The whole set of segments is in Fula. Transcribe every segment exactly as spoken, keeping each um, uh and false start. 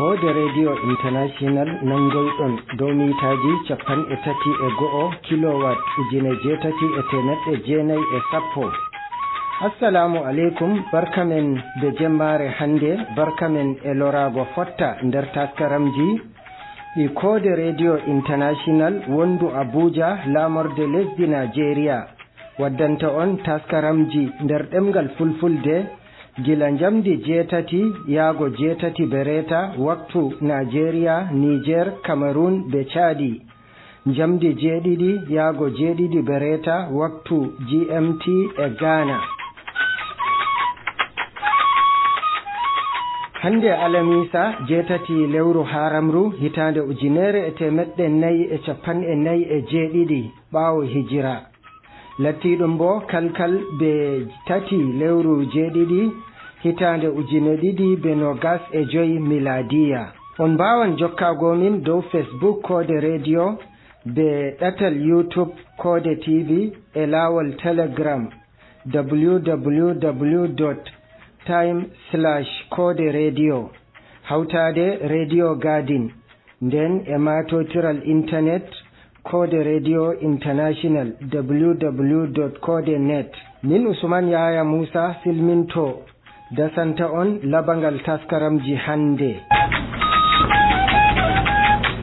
Koode Radio International nanngoyɗon dow miitaaji capanɗe tati e go'o kilowatt ujine jeetati e teemeɗɗe jeenayi e sappo. Assalaamu aleykum, barka men be jemmaare hannde, barka men e loraago fotta nder taskaramji ɗi Koode Radio International wondu Abuja, laamorde lesdi Najeriya, waddanta on taskaramji nder ɗemngal Fulfulde, gila njamndi jeetati yaago jeetati bereeta waktu Najeriya, Niger, Cameroon be Chadi. Njamndi jeeɗiɗi yaago jeeɗiɗi bereeta waktu G M T e Ghana. Hannde alamiisa jeetati lewru haaramru hitaande ujunere e teemeɗɗe nayi e capanɗe nayi e jeeɗiɗi ɓaawo hijira. Lattiiɗum bo kalkal be tati lewru jeeɗiɗi hitaande ujine ɗiɗi be noogas e joy milaadiya. On mbaawan jokkaago min dow Facebook Koode Radio be ɗatal YouTube Koode T V e laawol Telegram www.time/kooderadio hawtaade Radio Garden. Nden e maatotiral intanet Koode Radio International, www.koode.net. Min Usman Yahaya Musa silminto dasanta on labangal taskaramji hannde.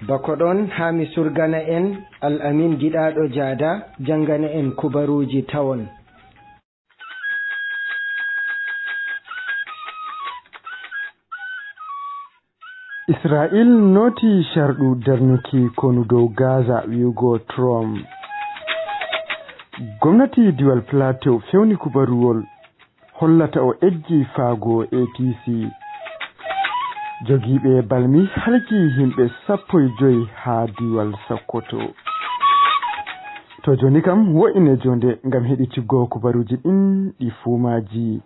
Bako ɗon haa mi surgana en Al-Amin Giɗaaɗo Jaada janngana en kubaruuji tawon. Israil nooti sharɗu darnuki konu dow Gaza, wi'ugo Trump. Gomnati Diwal Plateau fewni kubaruwol hollata o eggi faago A P C. Jogiiɓe balmi halki himɓe sappo e joy haa Diwal Sokoto. To jooni kam, wo'ine jonde ngam heɗitiggo kubaruuji ɗin ɗi fuu maaji.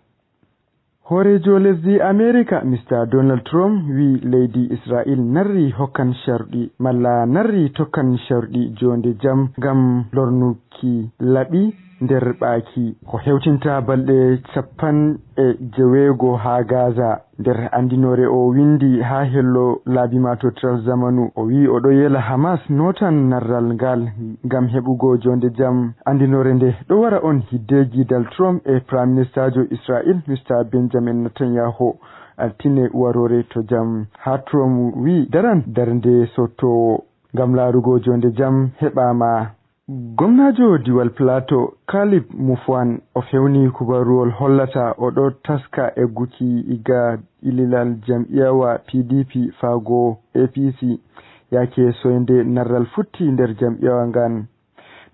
Hooreejo lesdi Amerika, Mister Donald Trump, wi'i leydi Israil narri hokkan sharɗi, malla narri tokkan sharɗi jonde jam ngam lornuki laɓi nder ɓaaki. Ko hewtinta balɗe capanɗe jeweego haa Gaza. Nder andinoore o windi haa hello laabi maatotiral zamanu, o wi'i o ɗo yela Hamas nootan narral ngal ngam heɓugo jonde jam. Andinoore nde ɗo wara on hiddeeji dal Trump e Prime Minister jo Israel, Mister Benjamin Netanyahu, altine waroore to jam. Haa Trump wi'i daran darnde sottoowo ngam laarugo jonde jam heɓaama. Gomnaajo Diwal Plateau, Kalib Mufwan, o fewni kubaruwol hollata o ɗo taska egguki iga ililal jam'iyawa P D P faago A P C, yaake soynde narral futti nder jam'iyawa ngan.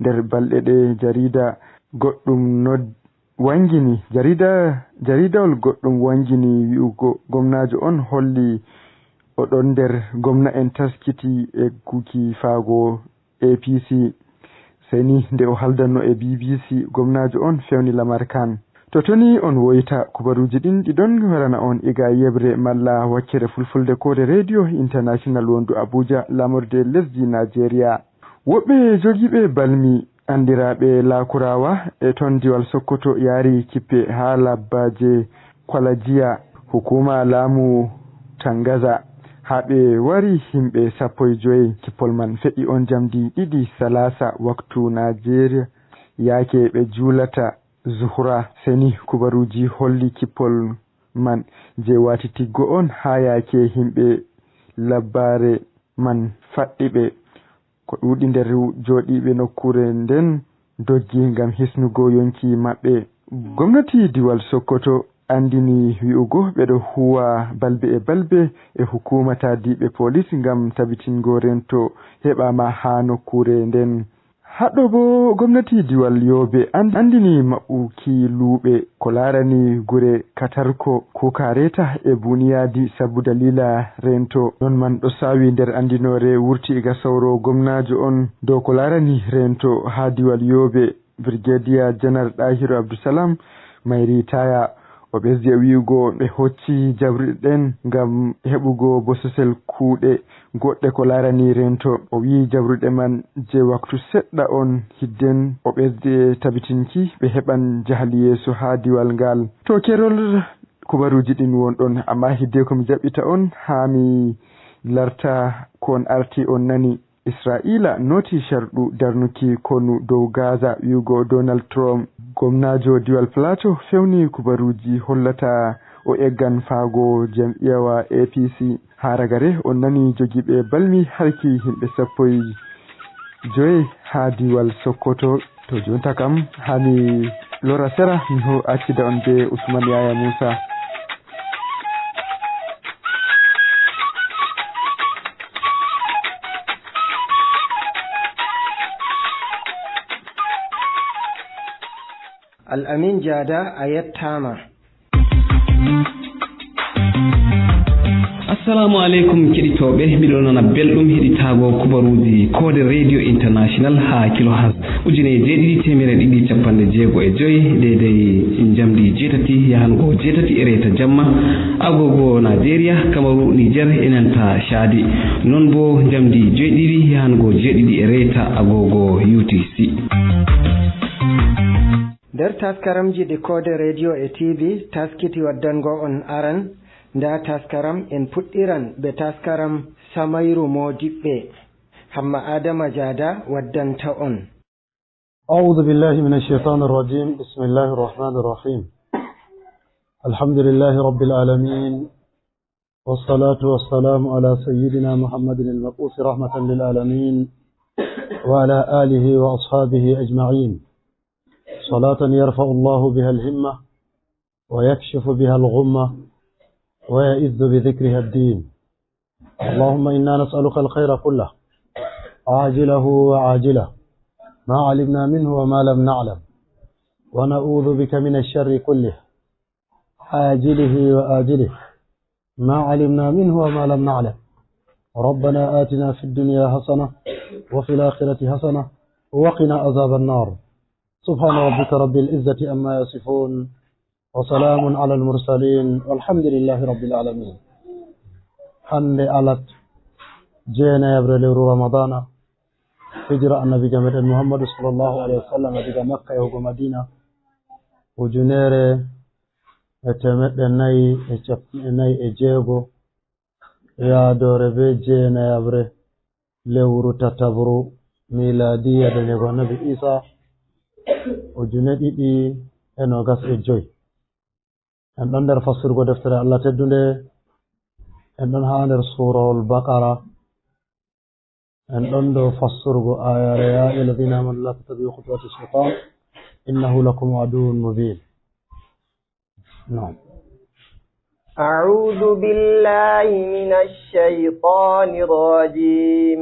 Nder balɗe ɗe, jarida goɗɗum nod-, wangini, jarida, jaridawol goɗɗum wangini wi'ugo gomnaajo on holli o ɗon nder gomna'en taskiti egguki faago A P C. Sey ni nde o haldanno e B B C, gomnaajo on fewni lamar kan. To toni on woyta, kubaruuji ɗin ɗi ɗon warana on iga yeɓre malla wakkere fulfulde Koode Radio International wondu Abuja, lamorde lesdi Najeriya. Woɓɓe jogiiɓe balmi, andiraaɓe Lakurawa, e ton Diwal Sokoto yaari kippe haa labbaaje Kwalajiya, hukuma laamu Tangaza, haa ɓe wari himɓe sappo e joy. Kippol man fe'i on jamdi ɗiɗi salaasa waktu Najeriya, yaake ɓe juulata zuhra. Seni kubaruuji holli kippol man je wati tiggo on haa yaake himɓe labbaare man faɗɗi ɓe. Ko ɗuuɗi nder jooɗiiɓe nokkuure nden doggi ngam hisnugo yonki maɓɓe. Gomnati Diwal Sokoto andini wi'ugo ɓe ɗo huwa balbe e balbe e hukuma taadiiɓe polis ngam tabitingo rento heɓaama haa nokkuure nden. Haɗɗo bo gomnati Diwal Yobe and-, andini maɓɓuki luuɓe ko laarani gure Katarko, Kukareta e Buniyadi sabu dalila rento. Non man ɗo sawi nder andinoore wurti iga sawro gomnaajo on dow ko laarani rento haa Diwal Yobe, Brigadier Janar Ɗahiru Abdulsalam Mayritaya. O ɓesdi e wi'ugo ɓe hocci jabruɗe ɗen ngam heɓugo bososel kuuɗe goɗɗe ko laarani rento. O wi'i jabruɗe man je waktu seɗɗa on hidden. O ɓesdi e tabitinki ɓe heɓan jahal yeeso haa diwal ngal. To kerol Kubaruuji ɗin won ɗon, amma hiddeko mi jaɓɓita on haa mi larta ko on arti on nani. Isra'iila nooti sharɗu darnuki konu dow Gaza, wi'ugo Donald Trump, gomnaajo diwal Plateau, fewni kubaruuji hollata o eggan faago jam'iyawa A P C. Haa ragare on nani jogiiɓe balmi halki himɓe sappo e joy haa diwal Sokoto. To jonta kam, haa mi lora sera, mi ho-, accida on be Usman Yaya Musa. Al Amin Jaada, a yettaama. Assalamu aleykum, keɗitooɓe. Miɗo nana belɗum heɗitaago kubaruuji Koode Radio International haa kilohertz ujine jeeɗiɗi teemere ɗiɗi capanɗe jeego e joy, deydey njamdi jeetati yahango jeetati e reeta jamma, agogo Nigeria, Kamaru, Niger e nanta Chadi. Non bo njamdi jeeɗiɗi yahango jeeɗiɗi e reeta agogo U T C. Nder taskaramji Decoder Radio e T V taskiti waddango on aran, nda taskaram en puɗɗiran be taskaram Samayru Moodiɓɓe. Hamma Adama Jaada waddanta on. أعوذ بالله من الشيطان الرجيم. بسم الله الرحمن الرحيم. الحمد لله رب العالمين. والصلاة والسلام على سيدنا محمد المبعوث رحمة للعالمين وعلى آله وأصحابه أجمعين. صلاة يرفع الله بها الهمة ويكشف بها الغمة ويعز بذكرها الدين. اللهم إنا نسألك الخير كله عاجله وعاجله ما علمنا منه وما لم نعلم ونعوذ بك من الشر كله عاجله وآجله ما علمنا منه وما لم نعلم. ربنا آتنا في الدنيا حسنة وفي الآخرة حسنة وقنا عذاب النار. سبحان ربك رب العزة عما يصفون وسلام على المرسلين والحمد لله رب العالمين. Hande alat jeenayaɓre lewru Ramadana, hijira annabijo meɗen Muhammadu sallallahu alaihi wasallam diga Makka yahugo Madina, ujunere e temeɗɗe nayi e capanɗe nayi e jeego, yaadoore be jeenayaɓre lewru tatabru miladiya, daneego annabi Isa, ujune ɗiɗi e nogas e joy. En ɗon nder fassurgo deftere Allah teddunde, en ɗon haa nder suurawol Baqara, en ɗon dow fassurgo ayare, "يا أيها الذين آمنوا لا تتبعوا خطوات الشيطان إنه لكم عدو مبين." نعم. أعوذ بالله من الشيطان الرجيم.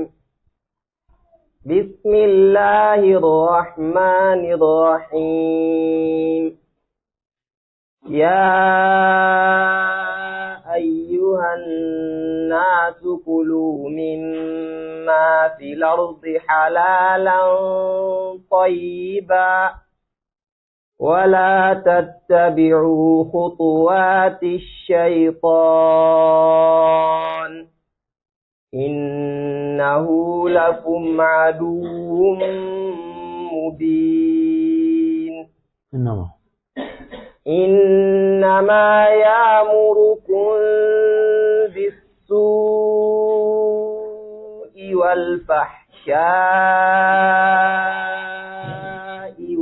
بسم الله الرحمن الرحيم. يا أيها الناس كلوا مما في الأرض حلالا طيبا ولا تتبعوا خطوات الشيطان إنه لكم عدو مبين. إنما. إنما يأمركم بالسوء والفحشاء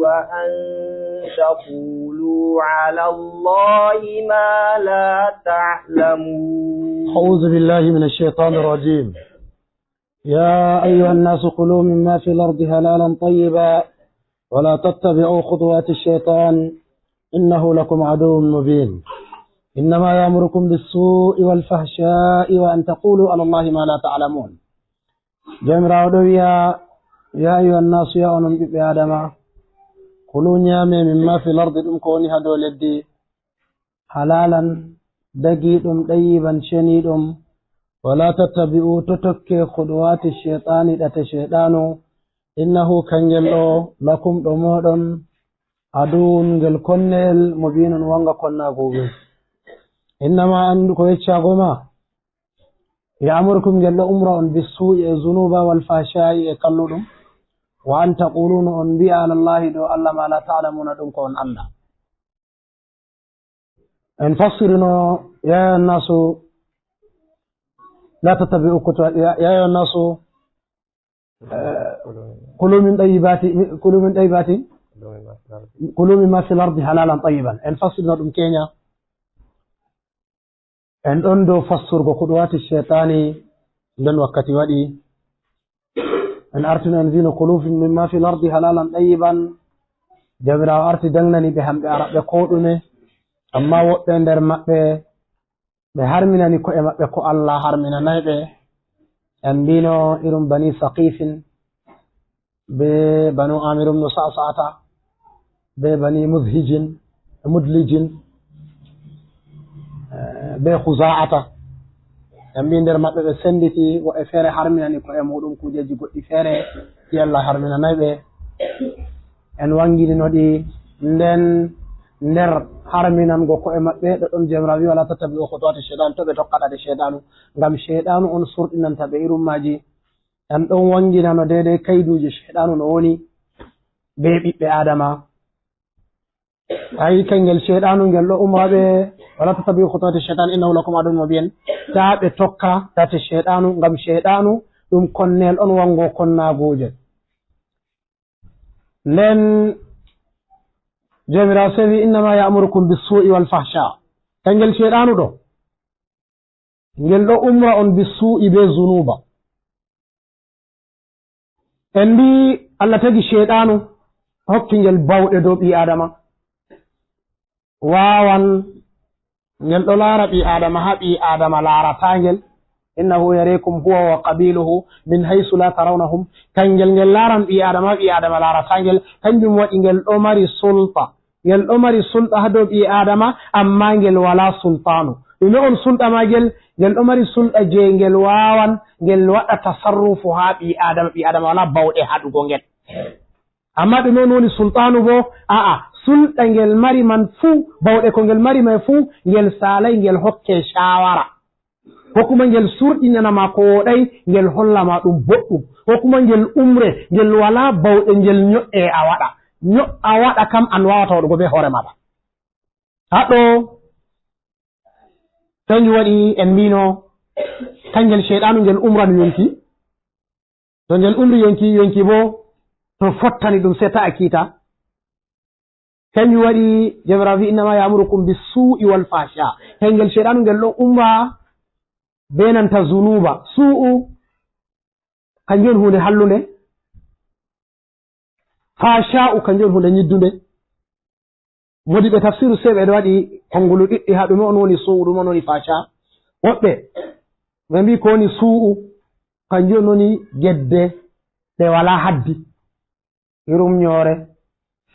وأن تقولوا على الله ما لا تعلمون. أعوذ بالله من الشيطان الرجيم. يا أيها الناس كلوا مما في الأرض حلالا طيبا ولا تتبعوا خطوات الشيطان إنه لكم عدو مبين. إنما يأمركم بالسوء والفحشاء وأن تقولوا على الله ما لا تعلمون. Jawmiraawo ɗo wi'a, "Ya ayyuhan nasu, ya onon ɓiɓɓe Adama, kulu, nyaame, mimma fil ardi, ɗum ko woni haa dow leddi, halalan, dagiiɗum, ɗayyiban, ceniiɗum. Wala tattabi'u, to tokke, khuɗuwaati shaytaani, ɗate shayɗaanu. Innahu, kangel ɗo, lakum, ɗo mooɗon, aduwwun, ngel konneyel, mubiinun, wonga konnaagu ngel. Innama, anndu ko yeccaago ma, ya'murukum, ngel ɗo umra on, bissuu'i, e zunuuba, wal fahshaa'i, e kalluɗum. Wa an taqulu, no on mbi'a, alallahi, dow Allah, ma la ta'lamuna, ɗum ko on anndaa." En fassirino, "يا أيها الناس لا تتبعوا خطوات، يا، يا أيها الناس، eh, كلوا من طيبات، كلوا من طيبات، كلوا مما في الأرض حلالا طيبا." En fassirino ɗum keña. En ɗon dow fassurgo khutuwati shaytani, nden wakkati waɗi. En artino en wino, "كلوا مما في الأرض حلالا طيبا." Jawmiraawo arti daŋnani ɓe hamɓe Araɓɓe ko ɗume, amma woɓɓe nder maɓɓe ɓe harminani ko'e maɓɓe ko Allah harminanay ɓe. En mbino irum Bani Saqifin, be Banu Amir ibn Sa'sa'ata, be Bani Mudhijin, Mudlijin, eh, be Khuza'ata. En mbi nder maɓɓe ɓe senditi, woɓɓe feere harminani ko'e muɗum kujeji goɗɗi feere, ɗi Allah harminanay ɓe. En wanginino ɗi, nden nder harminango ko'e maɓɓe, ɗoɗɗon Jawmiraawo wi, "ولا تتبعوا خطوات الشيطان", to ɓe tokka ɗate Shayɗanu, ngam Shayɗanu on surɗinanta ɓe irum maaji. En ɗon wanginano deydey kayduuje Shayɗanu no woni be ɓiɓɓe Adama. Ayi, kangel Shayɗanu ngel ɗo umra ɓe, "ولا تتبعوا خطوات الشيطان إنه لكم عدو مبين." Taa ɓe tokka ɗate Shayɗanu, ngam Shayɗanu ɗum konneel on wango konnaaguuje. Nden Jawmiraawo sewi, "إنما يأمركم بالسوء والفحشاء." Kangel Shayɗanu ɗo, ngel ɗo umra on bisuu'i be zunuba. En mbi Allah tagi Shayɗanu, hokki ngel bawɗe dow ɓii Adama. Wawan ngel ɗo laara ɓii Adama, haa ɓii Adama laarata ngel. "إنه يراكم هو وقبيله من حيث لا ترونهم." Kangel ngel laaran ɓii Adama, ɓii Adama laarata ngel. Kanjum waɗi ngel ɗo mari sulta. Ngel ɗo mari sulɗa haa dow ɓii Aadama, ammaa ngel walaa sultaanu. Ɗume on sulɗa maagel? Ngel ɗo mari sulɗa jey ngel waawan ngel waɗa tasarrufu haa ɓii Aadama, ɓii Aadama walaa bawɗe haɗugo ngel. Ammaa ɗume on woni sultaanu boo? A'a, sulɗa ngel mari man fuu, bawɗe ko ngel mari may fuu, ngel saalay ngel hokke caawara. Ko kuma ngel surɗinana ma ko wooɗay, ngel holla ma ɗum boɗɗum. Ko kuma ngel umre, ngel walaa bawɗe, ngel nyo'e a waɗa. Nyo-, a waɗa kam an waawata waɗugo bee hoore maaɗa. Haa ɗo, kanjum waɗi en mbiino, kangel Ceyɗaanu ngel umran yonki. To ngel umri yonki, yonki boo to fottani ɗum, sey ta a kiita. Kanjum waɗi Jawmiraawo wi'i, "Innama ya'murukum bis-su'i wal fahsha." Kangel Ceyɗaanu ngel ɗo umra bee nanta zunuuba. Su'u, kanjum woni huunde hallunde. Fahsha'u, kanjum woni huunde nyiddunde. Moodiɓɓe tafsiru sey ɓe waɗi konngolu ɗiɗɗi haa ɗume on woni su'u, ɗume on woni fahsha. Woɓɓe ɓe mbi'i ko woni su'u, kanjum woni gedde ɗe walaa haddi. Irum nyoore,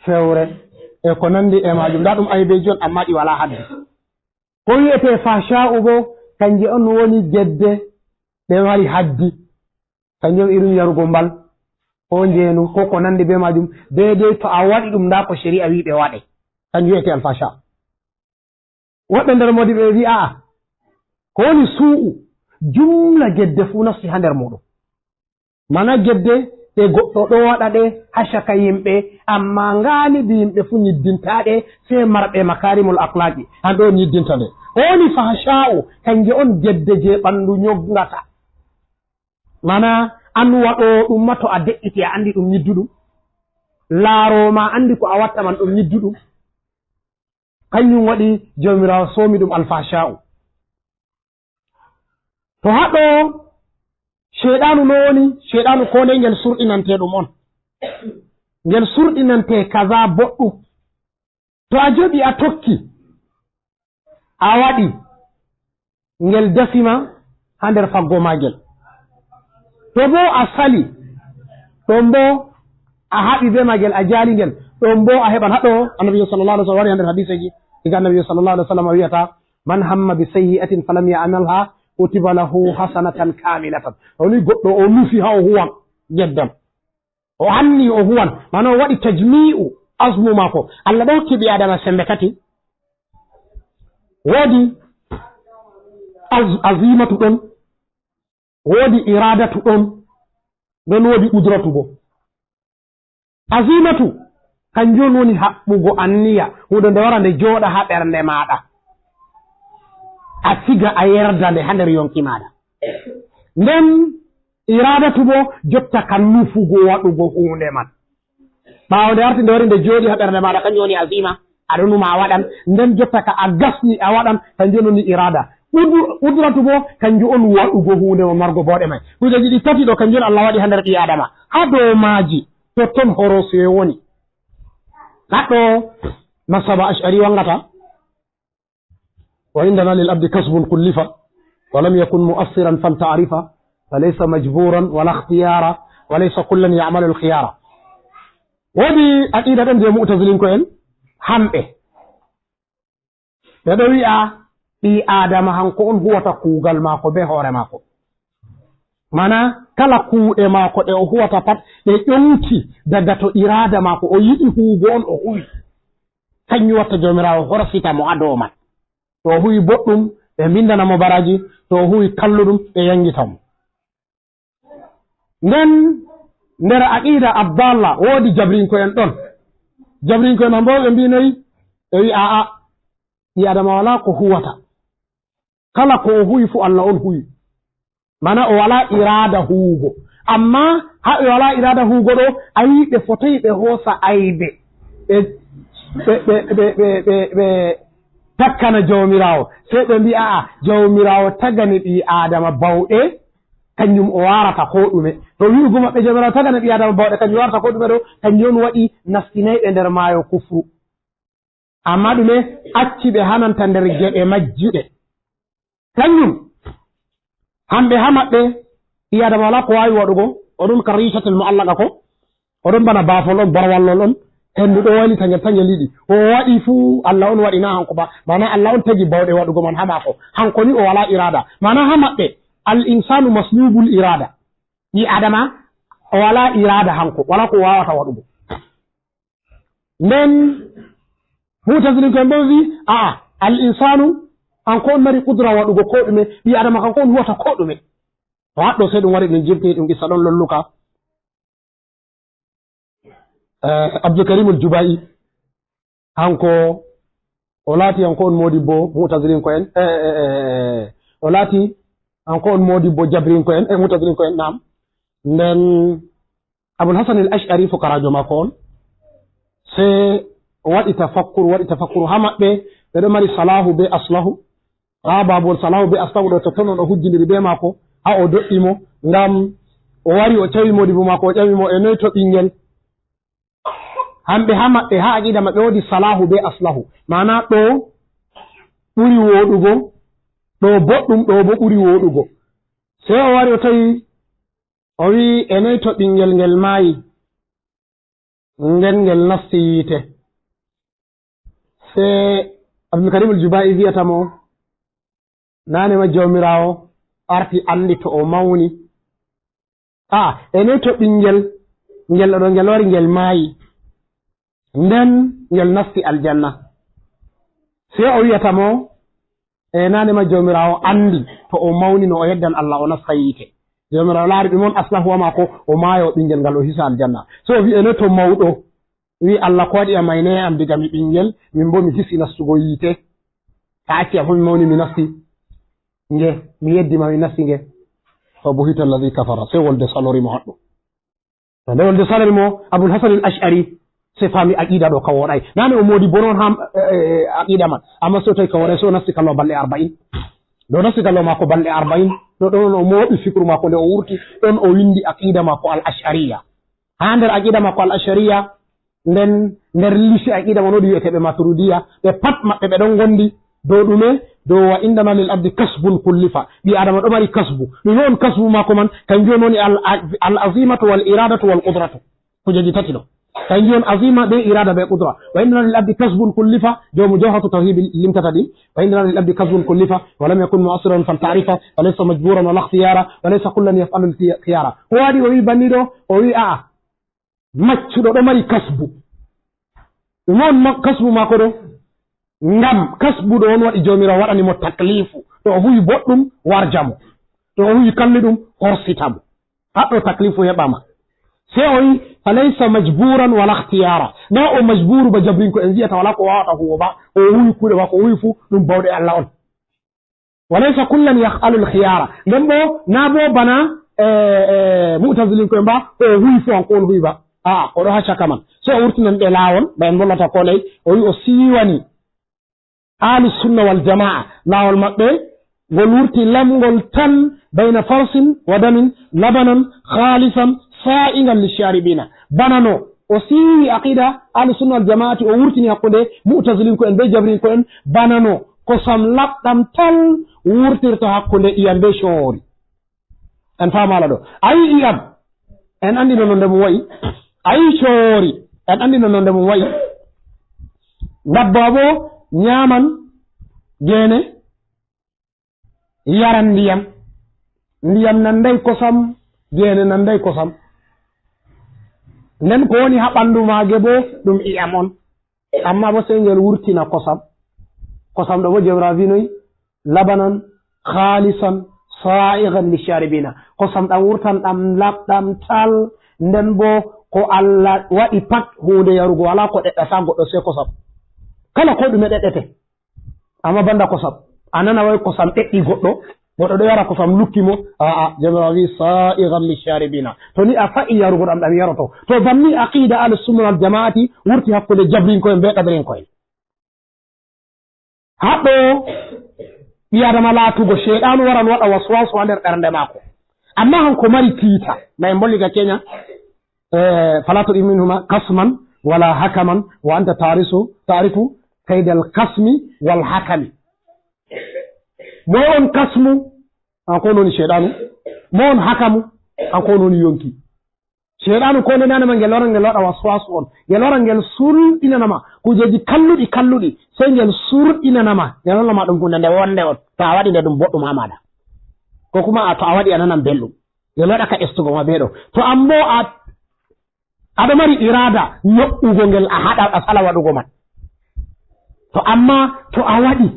fewre, e ko nanndi e maajum. Ndaa ɗum aybeeji on, ammaa ɗi walaa haddi. Ko wi'etee fahsha'u boo, kanje on woni gedde ɗe mari haddi. Kanjum irum yarugo mbal, ko njeenu, ko ko nanndi bee maajum. Deydey to a waɗi ɗum, ndaa ko ceri'a wi'i ɓe waɗe. Kanjum wi'etee alfahsha. Woɓɓe nder moodiɓɓe ɓe wi'a, a'a, ko woni su'u, jumla gedde fuu nasti haa nder muuɗum. Mana gedde ɗe goɗɗo ɗo waɗa ɗe haa caka yimɓe, ammaa ngaalibi yimɓe fuu nyiddintaa ɗe, sey marɓe makaarimul akhlaaqi, an ɗo nyiddinta ɗe. Ko woni fahsha'u, kanje on gedde jey ɓanndu nyogngata. Mana an waɗoowo ɗum ma, to a de'iti a anndi ɗum nyidduɗum. Laaroowo ma anndi ko a watta man ɗum nyidduɗum. Kanjum waɗi Jawmiraawo soomi ɗum alfahsha'u. To haa ɗo Ceyɗaanu no woni, Ceyɗaanu koo ndey ngel surɗinante ɗum on. Ngel surɗinante kaza boɗɗum. To a joɓi a tokki, a waɗi, ngel dasi ma haa nder faggo maagel. To boo a sali, ɗon boo a haɓi bee maagel, a jaali ngel, ɗon boo a heɓan. Haa ɗo Annabi sallallahu alaihi wasallam wari haa nder hadiseeji, diga Annabi sallallahu alaihi wasallam wi'ata, "Man hamma bi sayyi'atin falam ya'malha, kutiba lahu hasanatan kamilatan." O ni goɗɗo o nufi haa o huwan gedden. O anni o huwan, mana o waɗi tajmi'u azmu maako. Allah ɗo hokki ɓii Aadama sembe tati. Woodi az-, azimatu ɗon, woodi iradatu ɗon, ɗon woodi qudratu boo. Azimatu, kanjum woni haɓɓugo anniya, huunde nde wara nde jooɗa haa ɓernde maaɗa. A siga a yerda nde haa nder yonki maaɗa. Nden iraadatu boo jotta ka nufugo waɗugo huunde man. Ɓaawo nde arti nde wari nde jooɗi haa ɓernde maaɗa, kanjum woni azima, a ɗo numa a waɗan, nden jotta ka a gasni a waɗan, kanjum woni iraada. Qudu-, qudratu boo, kanjum on waɗugo huunde mo margo bawɗe may. Kujeeji ɗi tati ɗo, kanjum on Allah waɗi haa nder ɓii Aadama. Haa dow maaji, totton horosiye woni. Haa ɗo masaba Ash'ari wangata. وعندنا للعبد كسب كلف ولم يكن مؤثرا فلتعرفا فليس مجبورا ولا اختيارا وليس كلا يعمل الخيارا. Woodi aqiida ɗon jey mu'tazilinko'en hamɓe. Ɓe ɗo wi'a ɓii Aadama hanko on huwata kuugal maako bee hoore maako. Mana kala kuuɗe maako ɗe o huwata pat ɗe ƴonki daga to iraada maako, o yiɗi huwugo on o huwi. Kanjum watta Jawmiraawo horsita mo haa dow man. To o huwi boɗɗum, ɓe mbinndana mo baraaji, to o huwi kalluɗum, ɓe yangita mo. Nden nder aqiida abdalla woodi jabrinko'en ɗon. Jabrinko'en hambo ɓe mbi noyi? Ɓe wi a'a, ɓii Aadama walaa ko huwata. Kala ko o huwi fu Allah on huwi. Mana o walaa iraada huwugo. Amma haa ɓe walaa iraada huwugo ɗo, a yi ɓe fotayi ɓe hoosa aybe. Ɓe, ɓe, ɓe takkana Jawmiraawo. Sey ɓe mbi'a, a'a, Jawmiraawo tagani ɓii Aadama bawɗe, kanjum o waarata koo ɗume. To wi'ugo maɓɓe Jawmiraawo tagana ɓii Aadama bawɗe, kanjum waarata koo ɗume ɗo, kanjum on waɗi nastinayi ɓe nder maayo kufru. Amma ɗume acci ɓe hananta nder geɗe majjuɗe? Kanjum, hamɓe haa maɓɓe, ɓii Aadama walaa ko waawi waɗugo, o ɗon ka riicatel mu'allaqa ko, o ɗon bana baafol on, barwallol on, hendu ɗo waylita ngel, tangel yiɗi. O waɗi fuu, Allah on waɗi, naa hanko ba. Maana Allah on tagi bawɗe waɗugo man haa maako. Hanko ni o walaa iraada. Maana haa maɓɓe, al insanu maslubul iraada. Ɓii Aadama o walaa iraada hanko, walaa ko waawata waɗugo. Nden mu'tazilinko'en boo wi, a'a, al insanu, hanko on mari qudra waɗugo koo ɗume, ɓii Aadama kanko on huwata koo ɗume. To haɗɗo sey ɗum wari ɗum jimti, ɗum qissa ɗon lolluka. Eh, Abdul Karimul Juba'i, hanko o laati, hanko on moodibbo mu'tazilinko'en, eh, eh, eh, eh, o laati, hanko on moodibbo jabrinko'en, eh, mu'tazilinko'en, naam. Nden Abul Hasan al Ash'ari, fukaraajo maako on, sey o waɗi tafakkuru, waɗi tafakkuru haa maɓɓe, ɓe ɗo mari Salahu bee Aslahu. Haa baabol Salahu bee Aslahu ɗo, totton on o hujjindiri bee maako, haa o do'i mo, ngam o wari o tawi moodibbo maako, o ƴami mo, e noy to ɓingel? Hamɓe haa maɓɓe, haa aqiida maɓɓe woodi Salahu bee Aslahu. Maana ɗo ɓuri wooɗugo, ɗo boɗɗum, ɗo boo ɓuri wooɗugo. Sey o wari o tawi, o wi'i, e noy to ɓingel ngel maayi? Nden ngel nasti yiite. Sey Abdul Karim al Juba'i wi'ata mo, naane ma Jawmiraawo arti anndi to o mawni. A, e noy to ɓingel ngel ɗo ngel wari ngel maayi, nden ngel nasti aljanna? Sey o wi'ata mo, e naane ma Jawmiraawo anndi to o mawni no o yeddan Allah o nasta yiite. Jawmiraawo laari ɗum on aslahuwa maako, o maaya o ɓingel ngal o hisa aljanna. So o wi'i, e noy to mawɗo? Wi Allah ko waɗi a maynay am diga mi ɓingel, min bo mi hisi nastugo yiite. Ta acci am fo mi mawni mi nasti nge, mi yeddi ma mi nasti nge. Fa buhita alladhi kafara, sey wolde salori mo haɗɗo. To nde wolde salori mo, Abul Hasan al Ash'ari, sey faami aqida ɗo ka woɗay. Nane o moodi bonon ham, eh, eh, aqida man. Amma so tawi ka woɗay, so nasti kallo balɗe arba'in. Ɗo nasti kallo maako balɗe arba'in. Ɗo ɗon o mooɓi fikru maako nde o wurti, ɗon o windi aqida maako al Ash'ariya. Haa nder aqida maako al Ash'ariya, nden nder lisi aqida man woodi wi'eteeɓe Maturidiya, ɓe pat maɓɓe ɓe ɗon ngondi dow ɗume? Dow wa indana lil abdi kasbun kullifa. Ɓii Adama ɗo mari kasbu. Ɗume on kasbu maako man? Kanjum woni al, al azimatu wal iradatu wal qudratu. Kujeji tati ɗo. Kanjum on azima be irada be qudra. Wa indana lil abdi kasbun kullifa, joomu Jawharatu Tawhid limtata ɗi. Wa indana lil abdi kasbun kullifa, wa lam yakun mu'assiran fal ta'rifa, wa laysa majburan wa la ikhtiyara, wa laysa kullan yaf'alu al khiyara. Ko waɗi o wi banni ɗo? O wi a'a. Maccuɗo ɗo mari kasbu. Ɗum on ma-, kasbu maako ɗo. Ngam kasbu ɗo on waɗi Joomiraawo waɗani mo taklifu. To o huwi boɗɗum, warja mo. To o huwi kalliɗum, horsita mo. Haɗɗo taklifu heɓaama. Sey o wi, "Falaysa majburan wala ikhtiyara." Na o majburu ba jabrinko en wi'ata wala ko wawata huwo ba. O huwi kuuɗe maako, o huwi fu ɗum bawɗe Allah on. Wa laysa kullan yaf'alu al-khiyara. Nden bo, na bo bana, eh, eh, mu'tazilin ko en ba, o huwi fo an ko on huwi ba. A, o ɗo ha caka man. So o wurtinan ɓe laawol, ba en bollata ko ley, o wi o siiwani Ahlu Sunna wal Jamaa, laawol maɓɓe, ngol wurti lamngol tan bayna farsin wa damin, labanan khalisan sa'igan lisharibina. Bana no o siiwi aqida Ahlu Sunna wal Jamaati, o wurtini hakkunde mu'tazilin ko en be jabrin ko en, bana no kosam laɓɗam tal wurtirta hakkunde iyam be coori. En faamaala ɗo. A yi iyam, en anndi no nonde mum wa'i. A yi coori, en anndi no nonde mum wa'i. Ndabba bo nyaaman geene, yaran ndiyam. Ndiyam nanday kosam, geene nanday kosam. Nden ko woni haa ɓandu maage bo, ɗum iyam on. Amma bo sey ngel wurtina kosam. Kosam ɗo bo Jawmiraawo wi noy? Labanan khalisan sa'igan lisharibina. Kosam ɗam wurtan ɗam laɓɗam tal, nden bo ko Allah waɗi pat huunde yarugo, walaa ko ɗeɗɗata goɗɗo sey kosam. Kala ko ɗume ɗeɗɗete. Amma banda kosam. A nana way kosam ɗeɗɗi goɗɗo, goɗɗo ɗo yara kosam lukki mo. A'a, Jawmiraawo wi sa'igan lisharibina. To ni a fa'i yarugo ɗam, ɗam yaroto. To banni aqida Ahlus Sunna wal Jama'ati wurti hakkunde jabrinko'en be qadarinko'en. Haɗɗo ɓii Adama laatugo, Seyɗaanu waran waɗa waswasu haa nder ɓernde maako. Amma hanko mari kiita. Ma en mbolli ga Kenya, eh, "Fala tuti minhuma kasman wala hakaman wa anta tarisu, tarifu kaidal kasmi wal hakami." Moy on kasmu? Hanko on woni Seyɗaanu. Moy on hakamu? Hanko on woni yonki. Seyɗaanu ko nde nanama ngel wara ngel waɗa waswasu on. Ngel wara ngel surɗinanama kujeeji kalluɗi, kalluɗi. Sey ngel surɗinanama. Ngel hollama ɗum huunde nde wonde on. To a waɗi nde ɗum boɗɗum haa maaɗa. Ko kuma a, to a waɗi a nanan belɗum. Ngel waɗa ka estugo ma be ɗo. To an bo a, aɗo mari iraada nyo'ugo ngel a haɗa a sala waɗugo man. To amma to a waɗi,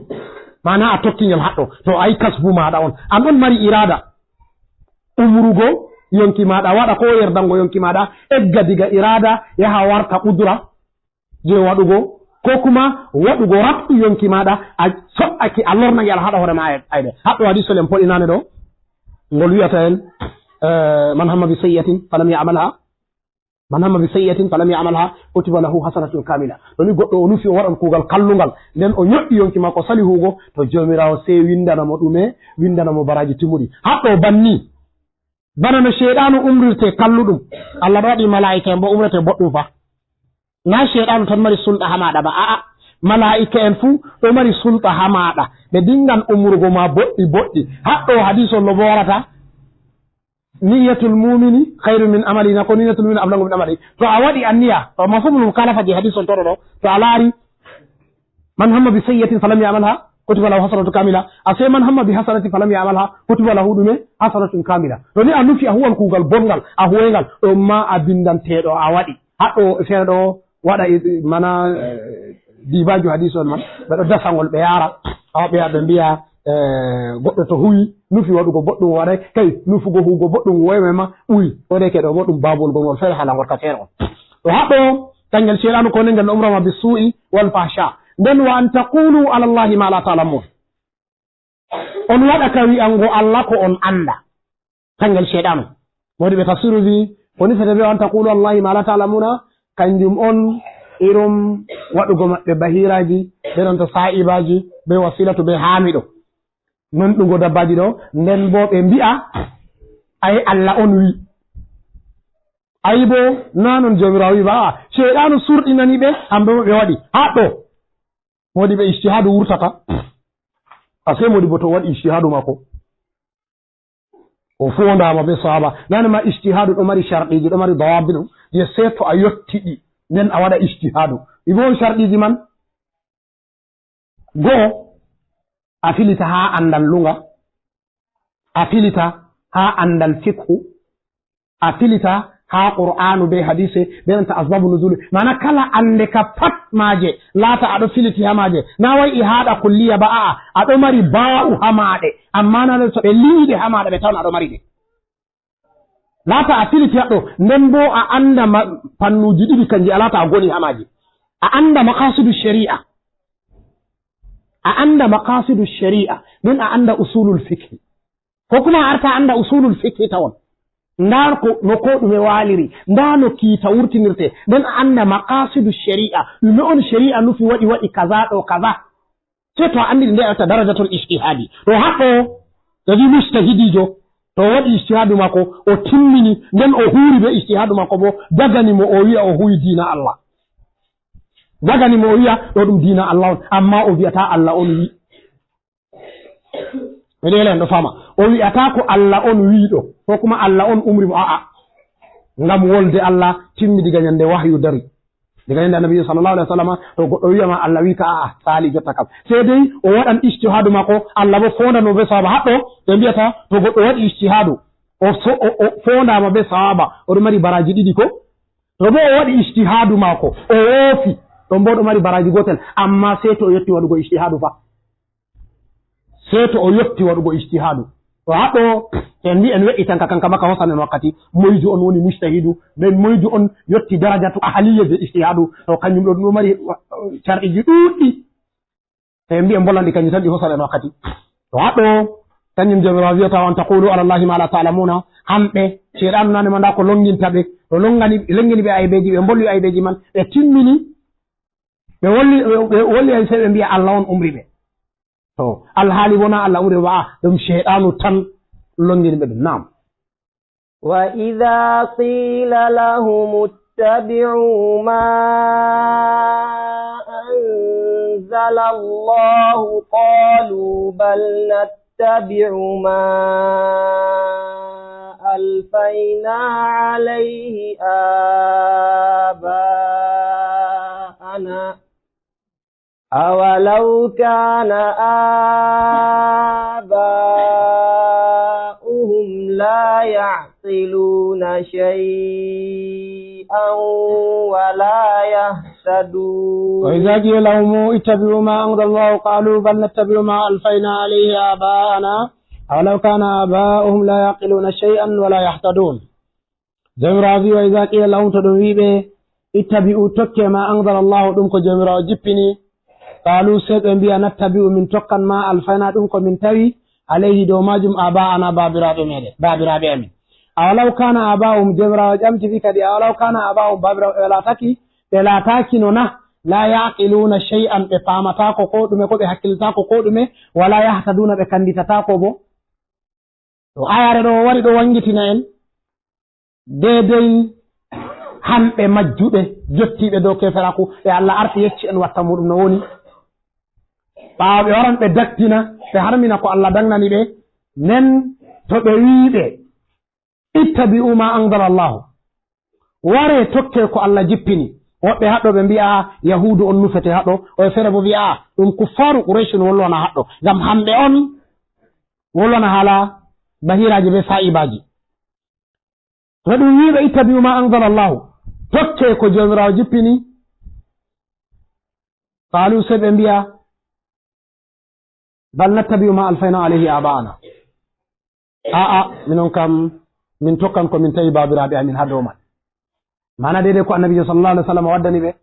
maana a tokki ngel haɗɗo. To a yi kasbu maaɗa on. An on mari iraada. Umrugo yonki maaɗa, waɗa ko yerdango yonki maaɗa, egga diga iraada, yaha warta qudra je waɗugo, ko kuma waɗugo raɓɓu yonki maaɗa, a so'aki a lorna nge a haɗa hoore ma ay-, aybe. Haɗɗo hadiisol en poɗinane ɗo, ngol wi'ata en, eh, "Man hamma bi sayyi'atin falam ya'malha, man hamma bi sayyi'atin falam ya'malha, kutiba lahu hasanatun kamila." To ni goɗɗo o nufi o waɗan kuugal kallungal, nden o nyo'i yonki maako sali huugo, to Jawmiraawo sey windana mo ɗume? Windana mo baraaji timmuɗi. Haɗɗo banni, bana no Seyɗaanu umrirte kalluɗum, Allah ɗo waɗi malaa'ika en bo umrete boɗɗum fa. Na Seyɗaanu tan mari sulɗa haa maaɗa ba, a'a, malaa'ika en fuu ɗo mari sulɗa haa maaɗa. Ɓe dingan umrugo ma boɗɗi boɗɗi. Haɗɗo hadiisol no bo warata, "Niyyatul mu'mini khairun min amali," na ko, "Niyyatul mu'mini ablagu min amali." To a waɗi anniya, to mafhumul mukhalafa je hadiisol to ɗo, to a laari, "Man hamma bi sayyi'atin falam ya'malha, kutiba lahu hasanatun kamila." A sey, "Man hamma bi hasanatin falam ya'malha, kutiba lahu ɗume? Hasanatun kamila." To ni a nufi a huwan kuugal bonngal, a huwayngal, ɗon ma a bindanteeɗo a waɗi. Haɗɗo feere ɗo waɗa i-, mana, eh, dibaaju hadiisol man, ɓe ɗo dasa ngol ɓe yaara, awa ɓe yaha ɓe mbiya, eh, goɗɗo to huwi, nufi waɗugo boɗɗum o waɗay, kay nufugo huwugo boɗɗum woyma ma ɓuri, waɗay ke ɗo bo ɗum baabol gongol feere hala ngol ka feere on. To haɗɗo, kangel Seyɗaanu ko ngel no umra ma bi su'i wal fahsha. Nden wa an taqulu ala Allahi ma la ta'lamun. On waɗa ka wi'ango Allah ko on anda. Kangel Seyɗaanu. Moodi ɓe tafsiru wi, ko nufata be "Wa an taqulu ala Allahi ma la ta'lamuna", kanjum on irum waɗugo maɓɓe bahiraaji, be nanta sa'ibaaji, be wasilatu, be haamiɗo. Nonɗugo dabbaaji ɗo, nden bo ɓe mbi'a, "Ay Allah on wi." Ay bo, na non Jawmiraawo wi ba, a'a, Seyɗaanu surɗinani ɓe, hamɓe bo ɓe waɗi. Haɗɗo. Moodi ɓe ijtihaadu wurtata. A sey moodi bo to waɗi ijtihaadu maako. O foondaama be sahaaba. Nane ma ijtihaadu ɗo mari sharɗiiji, ɗo mari dawabitu. Je sey to a yotti ɗi, nden a waɗa ijtihaadu. Ɗi bo on sharɗiiji man? Go'o, a filita haa andal luŋa, a filita haa andal fikhu, a filita haa Qur'aanu be hadiise, be nanta asbabu nuzuli. Maana kala ande ka pat maaje, laata a ɗo filiti haa maaje. Na way i haaɗa kulliya ba, a'a, a ɗo mari baa'u haa maaɗe. Amma na le to ɓe liiɗe haa maaɗa, ɓe tawan a ɗo mari ɗe. Laata a filiti haɗɗo, nden bo a anda ma-, fannuuji ɗiɗi kanji a laata a goni haa maaji. A anda maqasidu shari'a. A anda maqasidu shari'a. Nden a annda usulul fiqhi. Ko kuma a arta annda usulul fiqhi tawon. Ndaa ko, no ko ɗume waaliri, ndaa no kiita wurtinirte, nden a annda maqasidu shari'a, ɗume on shari'a nufi waɗi, waɗi kaza ɗo kaza. Sey to a anndi nde a watta darajatul ijtihadi. To haɗɗo, kadi mujtahidijo, to o waɗi ijtihadu maako, o timmini, nden o huuri be ijtihadu maako bo, dagani mo o wi'a o huwi diina Allah. Dagani mo o wi'a ɗo ɗum diina Allah on, amma o wi'ata Allah on wi. Ɓe ɗo yela en ɗo fama. O wi'ata ko Allah on wi'i ɗo, ko kuma Allah on umri mo, a'a. Ngam wolde Allah timmi diga nyande wahyu dari. Diga nyande Annabi sallallahu alaihi wasallam, to goɗɗo wi'a ma Allah wi'i ka, a'a, sali jotta kam. Sey dey o waɗan ijtihadu maako, Allah bo foondan mo be sawaba. Haɗɗo ɓe mbi'ata to goɗɗo waɗi ijtihadu, o so-, o, o foondaama be sawaba, o ɗo mari baraji ɗiɗi ko? To bo o waɗi ijtihadu maako, o woofi, ɗon bo ɗo mari baraji gootel, amma sey to o yotti waɗugo ijtihadu fa. Sey to o yotti waɗugo ijtihadu. To haɗɗo, en mbi en we'itan ka kanka baka hosan en wakkati, moyjo on woni mujtahidu, nden moyjo on yotti darajatu ahaliya je ijtihadu, to kanjum ɗo ɗum ɗo mari wa-, carɗiji ɗuuɗɗi. En mbi en bollan ɗi kanjum tan ɗi hosan en wakkati. To haɗɗo, kanjum Jawmiraawo wi'ata, "Wa an taqulu ala Allahi ma la ta'lamuna." Hamɓe, Sheyɗaanu nane ma ndaa ko longinta ɓe, to longani, longini ɓe aybeeji, ɓe mbolwi aybeeji man, ɓe timmini, ɓe wolli, ɓe, ɓe wolli ay sey ɓe mbi'a Allah on umri ɓe. To, alhaali wona Allah umri ɓe, a'a, ɗum Sheyɗaanu tan longini ɓe ɗum. Naam. وإذا قيل لهم اتبعوا ما أنزل الله قالوا بل نتبع ما ألفينا عليه آباءنا أولو كان آباؤهم لا يعقلون شيئا ولا يهتدون. وإذا قيل لهم اتبعوا ما أنزل الله قالوا بل نتبع ما ألفينا عليه آباءنا أولو كان آباؤهم لا يعقلون شيئا ولا يهتدون. Jawmiraawo wi'i, "Wa iza qila lahum," to ɗum wi'i ɓe, "Ittabi'u, tokke ma anzala Allahu, ɗum ko Jawmiraawo jippini." Qaalu, sey ɓe mbi'a, "Nattabi'u, min tokkan ma alfayna, ɗum ko min tawi, alayhi, dow maajum, aba'ana, baabiraaɓe meɗen, baabiraaɓe amin." Awalaw kana aba'uhum, Jawmiraawo ƴamti ɓe kadi, awalaw kana aba'uhum, baabiraaɓe ɓe laataki, ɓe laataakino na, la ya'qiluna shay'an, ɓe paamataako ko ɗume, ko ɓe hakkilataako ko ɗume, wala yahtaduna, ɓe kannditataako bo. To ayaare ɗo wari ɗo wangitina en, deedey hamɓe majjuɓe, jottiiɓe dow keeferaaku, ɓe Allah arti yecci en watta muuɗum no woni. Ɓaawo ɓe waran ɓe daktina, ɓe harmina ko Allah dagnani ɓe, nden to ɓe wi'i ɓe, "Ittabi'u ma anzala Allahu." Ware tokke ko Allah jippini. Woɓɓe haɗɗo ɓe mbi'a Yahuudu on nufete haɗɗo, woɓɓe feere bo mbi'a ɗum kuffaaru Quraysh on wolwana haɗɗo. Ngam hamɓe on wolwana haala bahiraaji be sa'ibaji. To ɗum wi'i ɓe, "Ittabi'u ma anzala Allahu." Tokke ko Jawmiraawo jippini. Qaalu, sey ɓe mbi'a, "Bal nattabi'u ma alfayna alayhi aba'ana." A'a, minon kam, min tokkan ko min tawi baabiraaɓe amin haa dow man. Maana deydey ko Annabiijo sallallahu alaihi wasallam waddani ɓe,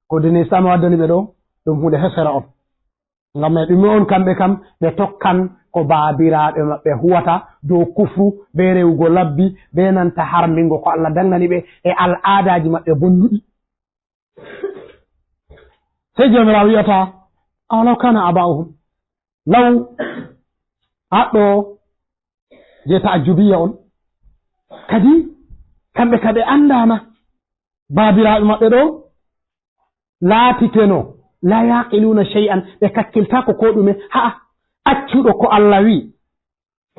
ko diina Islaama waddani ɓe ɗo, ɗum huunde hesere on. Ngam e ɗume on kamɓe kam, ɓe tokkan ko baabiraaɓe maɓɓe huwata dow kufru, be rewugo labbi, be nanta harmingo ko Allah dagnani ɓe e al'aadaaji maɓɓe bonnuɗi. Sey Jawmiraawo wi'ata, "Awalaw kana aba'uhum." Law haɗɗo je ta'ajjubiya on. Kadi kamɓe ka ɓe anndaana baabiraaɓe maɓɓe ɗo laatiteno la yaqiluna shay'an, ɓe kakkiltaako ko ɗume. Ha'a, accuɗo ko Allah wi'i,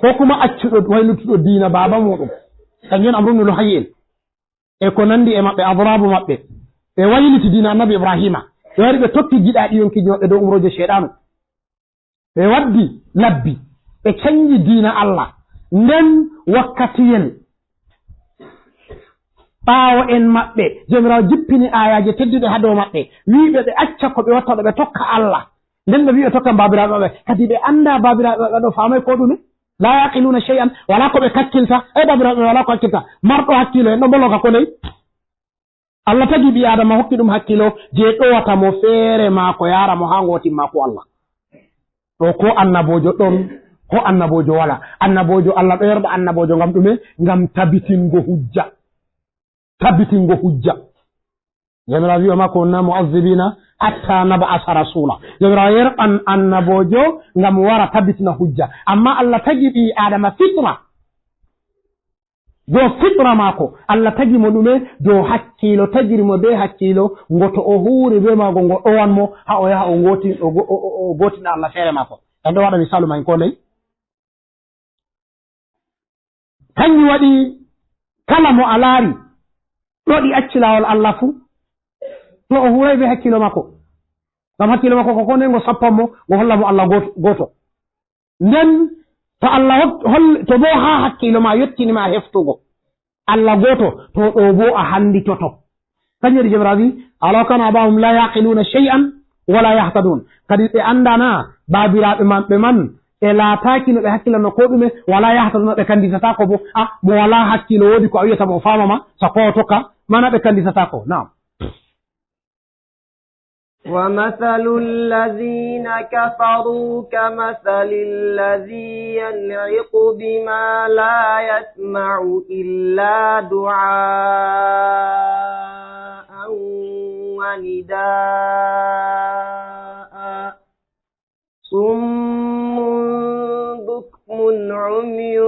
ko kuma accuɗo waylutuɗo diina baaba muɗum. Kanjum on Amru ibn Luhay'in. E ko nandi e maɓɓe, adraabu maɓɓe. Ɓe wayliti diina Annabi Ibraahiima. Ɓe wari ɓe tokki giɗaaɗi yonkiiji maɓɓe dow umrooje Ceyɗaanu. Ɓe waddi labbi. Ɓe canji diina Allah. Nden wakkatiyel ɓaawo en maɓɓe, Jawmiraawo jippini aayaaje tedduɗe haa dow maɓɓe. Wi'i ɓe ɓe acca ko ɓe watta ɗo, ɓe tokka Allah. Nden ɓe wi'i ɓe tokkan baabiraaɓe maɓɓe. Kadi ɓe anndaa baabiraaɓe maɓɓe ɗo faamay ko ɗume. La yaqiluna shay'an, walaa ko ɓe kakkilta. Ay, baabiraaɓe maɓɓe walaa ko kakkilta. Marɗo hakkiilo en ɗon bolloka ko ndey. Allah tagi ɓii Aadama, hokki ɗum hakkiilo je ɗowata mo feere maako, yaara mo haa ngootin maako Allah. Ɗo ko annaboojo ɗon, ko annaboojo wala. Annaboojo, Allah ɗo yerɓa annaboojo ngam ɗume? Ngam tabitingo hujja. Tabitingo hujja. Jawmiraawo wi, "Wa ma kunna mu'azzibina hatta nab'asa rasula." Jawmiraawo yerɓan annaboojo ngam wara tabitina hujja. Amma Allah tagi ɓii Aadama fitra. Dow fitra maako, Allah tagi mo ɗume? Dow hakkiilo, tagiri mo bee hakkiilo, ngo to o huuri bee maago, ngo ɗowan mo, haa o yaha o ngooti-, o go-, o, o, o gootina Allah feere maako. En ɗo waɗa misaalu man koo ndey. Kanjum waɗi kala mo a laari ɗo ɗi acci laawol Allah fuu, to o huuray bee hakkiilo maako. Ngam hakkiilo maako ko koo ndey ngo sappan mo, ngo holla mo Allah gooto, gooto. Nden to Allah hok-, hol-, to boo haa hakkiilo ma yottini ma heftugo Allah gooto, to ɗo boo a handitoto. Kanjum waɗi Jawmiraawo wi, "Awalaw kana aba'uhum la ya'qiluna shay'an wa la yahtadun." Kadi ɓe anndana baabiraaɓe maɓɓe man, ɓe laataaki no ɓe hakkilanno koo ɗume, wa la yahtaduna, ɓe kannditataako boo. A, mo walaa hakkiilo woodi ko a wi'ata mo o faama ma, sako o tokka, mana ɓe kannditataako. Naam. ومثل الذين كفروا كمثل الذي ينعق بما لا يسمع إلا دعاء ونداء صم بكم عمي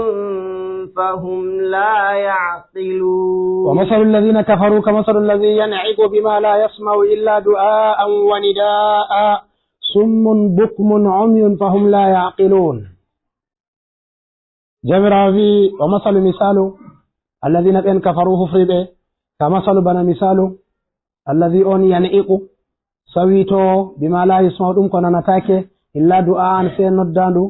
فهم لا يعقلون. ومثل الذين كفروا كمثل الذي ينعق بما لا يسمع إلا دعاء ونداء صم بكم عمي فهم لا يعقلون. Jawmiraawo wi'i, "Wa masalu misaalu, alladhina, ɓen kafaru, hufriiɓe, ka masalu, bana misaalu, alladhi, on, yan'iqu, sawito, bima la yusma'u, ɗum ko nanataake, illa du'a'an, sey noddaandu,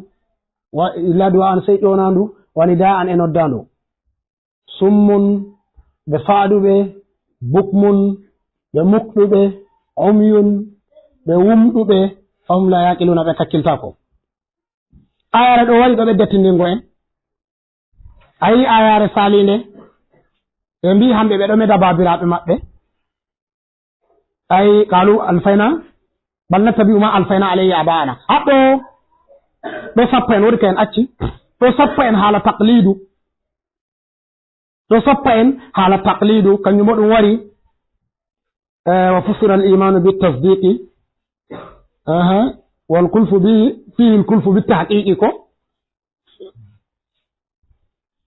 wa, illa du'a'an, sey ƴoonaandu, wa nida'an, e noddaandu. Summun, ɓe faaɗuɓe, bukmun, ɓe mukɗuɓe, umyun, ɓe wumɗuɓe, fahum la yaqiluna, ɓe kakkiltaako." Ayare ɗo wari ɗo ɓedda tindingo en. A yi ayare saliinde, ɓe mbi hamɓe ɓe ɗo meda baabiraaɓe maɓɓe. Ay, qalu alfayna, bal nattabi'u ma alfayna alayhi aba'ana. Haɗɗo ɗo sappa en, wodi ka en acci. Ɗo sappa en haala taqlidu. Ɗo sappa en haala taqlidu, kanjum bo ɗum wari, eh, wa fussira al-imanu bit tasdiqi. Aha. Wal kulfu bi, fihi al kulfu bit tahqiqi ko.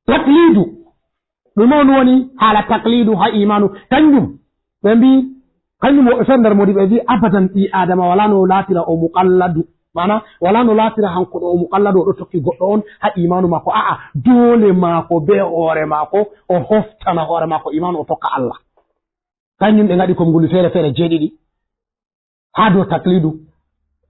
Taqlidu. Ɗum on woni haala taqlidu ha imanu. Kanjum, ɓe mbi, kanjum woɓɓe feere nder modi ɓe mbi, abadan ɓi Adama wala no laatira o muqalladu. Mana, wala no laatira hanko ɗo o muqalladu, o ɗo tokki goɗɗo on ha imanu maako. A'a, doole maako be hoore maako, o hoftana hoore maako imanu, o tokka Allah. Kanjum ɓe ngaɗi konnguli feere feere jeeɗiɗi. Haa dow taklidu.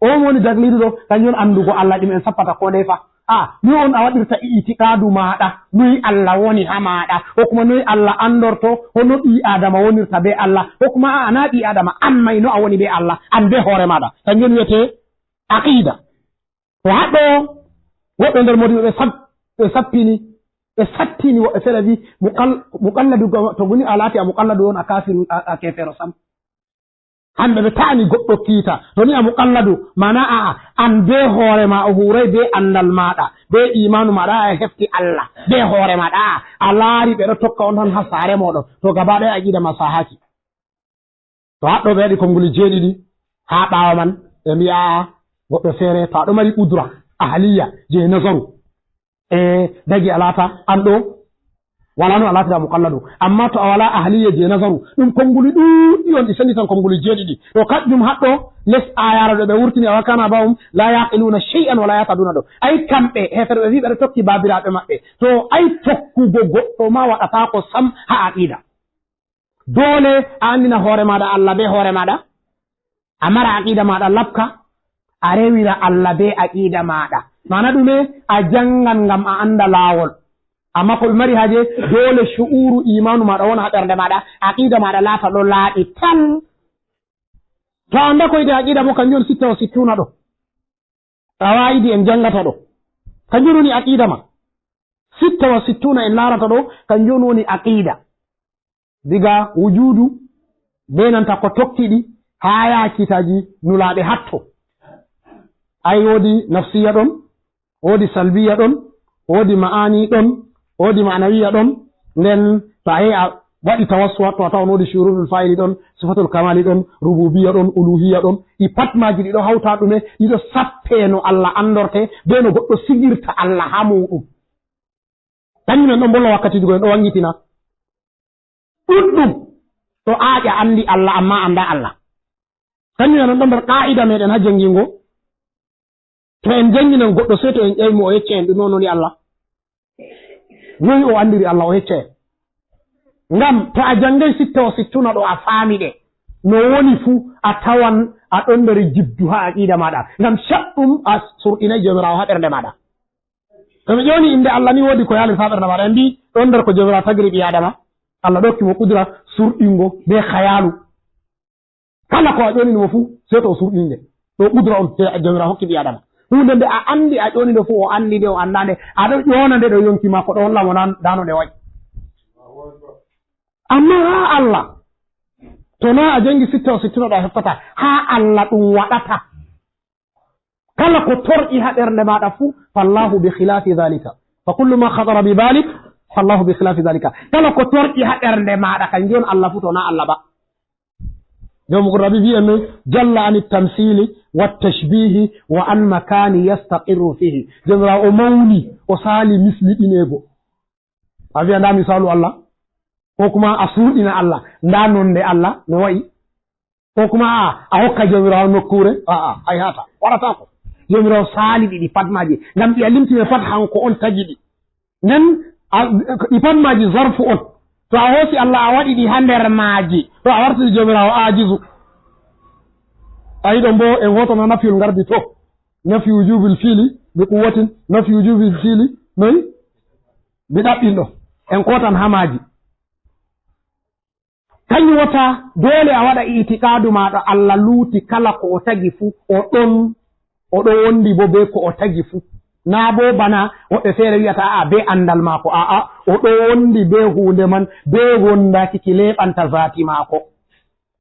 O woni taklidu ɗo, kanjum on anndugo Allah ɗum en sappata ko ndey fa. A, ni on a waɗirta i-, itiqaadu maaɗa, noy Allah woni haa maaɗa, ko kuma noy Allah anndorto, hono ɓii Aadama wonirta bee Allah, ko kuma a, a na ɓii Aadama, an may no a woni bee Allah, an bee hoore maaɗa. Kanjum on wiyetee aqiida. To haɗɗo woɓɓe nder modiɓɓe ɓe sab-, ɓe sappini, ɓe sattini woɓɓe feere wi muqal-, muqalladu go-, to goni a laati a muqalladu on a kaafiru, a, a keefeero sam. Hamɓe ɓe ta'ani goɗɗo kiita. To ni a muqalladu, maana a'a, an bee hoore ma o huuray bee anndal maaɗa, bee iimaanu maaɗa, a hefti Allah, bee hoore maaɗa, a'a, a laari ɓe ɗo tokka on tan haa saare mooɗon. To gaba ɗaya aqiida ma sahaaki. To haɗɗo ɓe waɗi konnguli jeeɗiɗi, haa ɓaawo man, ɓe mbi'a a'a, goɗɗo feere, to a ɗo mari udura, ahaliya, je nazaru. E dagi a laata, an ɗo, wala no a laatira muqalladu. Amma to a wala ahaliya je nazaru, ɗum konnguli ɗuuɗɗi on ɗi senditan konnguli jeeɗiɗi. To kanjum haɗɗo, les ayara ɗo ɓe wurtini, "Aw kana ba'uhum la yaqiluna shay'an wa la yahtaduna" ɗo. Ay kamɓe, heeferɓe ɓe wi ɓe ɗo tokki baabiraaɓe maɓɓe. To ay tokkugo goɗɗo ma waɗataako sam haa aqiida. Doole a anndina hoore maaɗa Allah bee hoore maaɗa, a mara aqiida maaɗa labka, a rewira Allah bee aqiida maaɗa. Maana ɗume? A janngan ngam a annda laawol. Amma ko ɓe mari haaje, doole shu'uru iimaanu maaɗa wona haa ɓernde maaɗa, aqiida maaɗa laata ɗo laaɓi tal. To a annda ko yiɗi aqiida bo, kanjum on sitta wa sittuuna ɗo. Qawaa'idi en janngata ɗo. Kanjum woni aqiida ma. Sitta wa sittuuna en laarata ɗo, kanjum woni aqiida. Diga wujuudu, be nanta ko tokki ɗi, haa yaha kiitaaji nulaaɓe hatto. Ay, woodi nafsiya ɗon, woodi salbiya ɗon, woodi ma'ani ɗon, woodi ma'anawiya ɗon. Nden to a yehi a waɗi tawassuwa, to a tawan woodi shururul fa'ili ɗon, sifatul kamali ɗon, rububiya ɗon, uluhiya ɗon. Ɗi pat maaji ɗi ɗo hawta ɗume, ɗi ɗo sappe no Allah andorte, be no goɗɗo sigirta Allah haa muuɗum. Kanjum en ɗon mbolla wakkatiiji go en ɗo wangitina. Ɗuɗɗum ɗo aaƴa andi Allah, amma anda Allah. Kanjum en ɗon nder qaa'ida meɗen haa jangingo. To en janginan goɗɗo, sey to en ƴami mo, o yecca en ɗum, non woni Allah. Noy o andiri Allah, o yecca en. Ngam to a jangay sitta o sittuna ɗo, a faami ɗe, no woni fu, a tawan a ɗon nder jiddu haa aqida maɗa. Ngam shaɗɗum a surɗinay Jawmiraawo haa ɓernde maɗa. To mi ƴoni innde Allah ni, woodi ko yaalirta haa ɓernde maɗa. En mbi ɗon nder ko Jawmiraawo tagiri ɓii Adama. Allah ɗo hokki mo qudra surɗingo be khayaalu. Kala ko a ƴonini mo fuu, sey to o surɗini nde. Ɗo qudra on, sey Jawmiraawo hokki ɓii Adama. Huunde nde a anndi a ƴoni nde fuu, o anndi nde, o anndaa nde. A ɗo ƴona nde ɗo yonki maako, ɗo holla mo nan, ndaa no nde wa'i. Amma haa Allah, to naa a janngi sitta o sittuno ɗo a heftataa. Haa Allah ɗum waɗata. Kala ko torƴi haa ɓernde maaɗa fuu, fallahu bi khilafi dhalika. Fa kullu ma khatara bi balik, fallahu bi khilafi dhalika. Kala ko torƴi haa ɓernde maaɗa, kanjum on Allah fuu, to naa Allah ba. Jawmukun Rabbi wi'i en noon, jalla an tamsili wa tashbihi wa an makani yastaqirru fihi. Jawmiraawo o mawni, o saali misliɗineego. A wi'a ndaa misaalu Allah, ko kuma a surɗina Allah, ndaa nonde Allah no wa'i. Ko kuma a, a hokka Jawmiraawo nokkuure, a'a, hayhaata, waɗataako. Jawmiraawo saali ɗi, ɗi pat maaji, ngam ɗi a limti ɓe pat, hanko on tagi ɗi. Nden a, ɗi pat maaji zarfu on. To a hoosi Allah a waɗi ɗi haa nder maaji, to a wartiri Jawmiraawo aajizu. A yiɗon bo en hootana nafiyul ngardi to. Nafi wujubil fiili bi quwwatin, nafi wujubil fiili noy? Bi ɗaɓɓinɗo. En kootan haa maaji. Kanjum wata doole a waɗa itiqaadu maaɗa Allah luuti kala ko o tagi fuu, o ɗon, o ɗo wondi bo bee ko o tagi fuu. Naa bo bana woɓɓe feere wi'ata, a'a, bee anndal maako. A'a, o ɗo wondi bee huunde man, bee wondaaki ki leeɓanta zaati maako.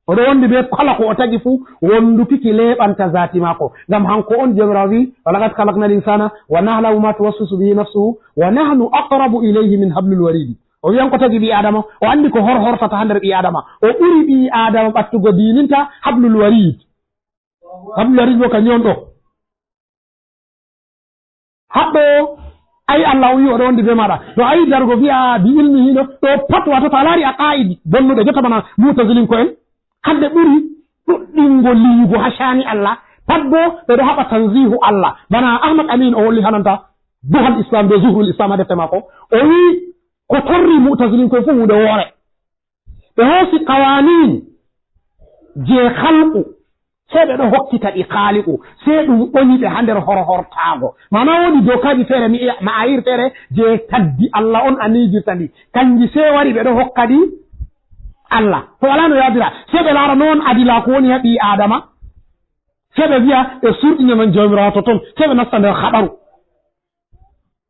O ɗo wondi bee kala ko o tagi fuu, wonduki ki leeɓanta zaati maako. Ngam hanko on Jawmiraawo wi'i, "Wa laqad khalaqnal insana wa na'lamu ma tuwaswisu bihi nafsuhu wa nahnu aqrabu ilayhi min hablil waridi." O wi'an ko tagi ɓii Aadama, o anndi ko hor hortata haa nder ɓii Aadama. O ɓuri ɓii Aadama ɓattugo diininta hablul warid. Hablul warid bo kanjum on ɗo. Haɗɗo, ay Allah o wi'i o ɗo wondi bee maaɗa. To a yi darugo wi'a bi ilmihi ɗo, ɗo pat waato to a laari aqaa'idi bonnuɗe jotta bana Mu'tazilinko'en. Hande ɓuri ɗuɗɗingo liyugo haa shaani Allah. Pat bo ɓe ɗo haɓa tanzihu Allah. Bana Ahmad Amin o holli hananta Duhal Islam be Zuhrul Islam haa defte maako. O wi'i ko torri Mu'tazilinko'en fuu huunde woore. Ɓe hoosi qawaaniin je khalqu, sey ɓe ɗo hokkita ɗi Khaaliqu, sey ɗum ɓoni ɓe haa nder horhortaago. Maana woodi dookaaji feere, mi-, ma'ayir feere je tagdi Allah on a miijirta ndi. Kanji sey wari ɓe ɗo hokka ɗi Allah. To walaa no yaadira, sey ɓe laara noon adilaaku woni haa ɓii Aadama, sey ɓe vi'a ɓe surɗinanan Jawmiraawo totton, sey ɓe nasta nder haɗaru.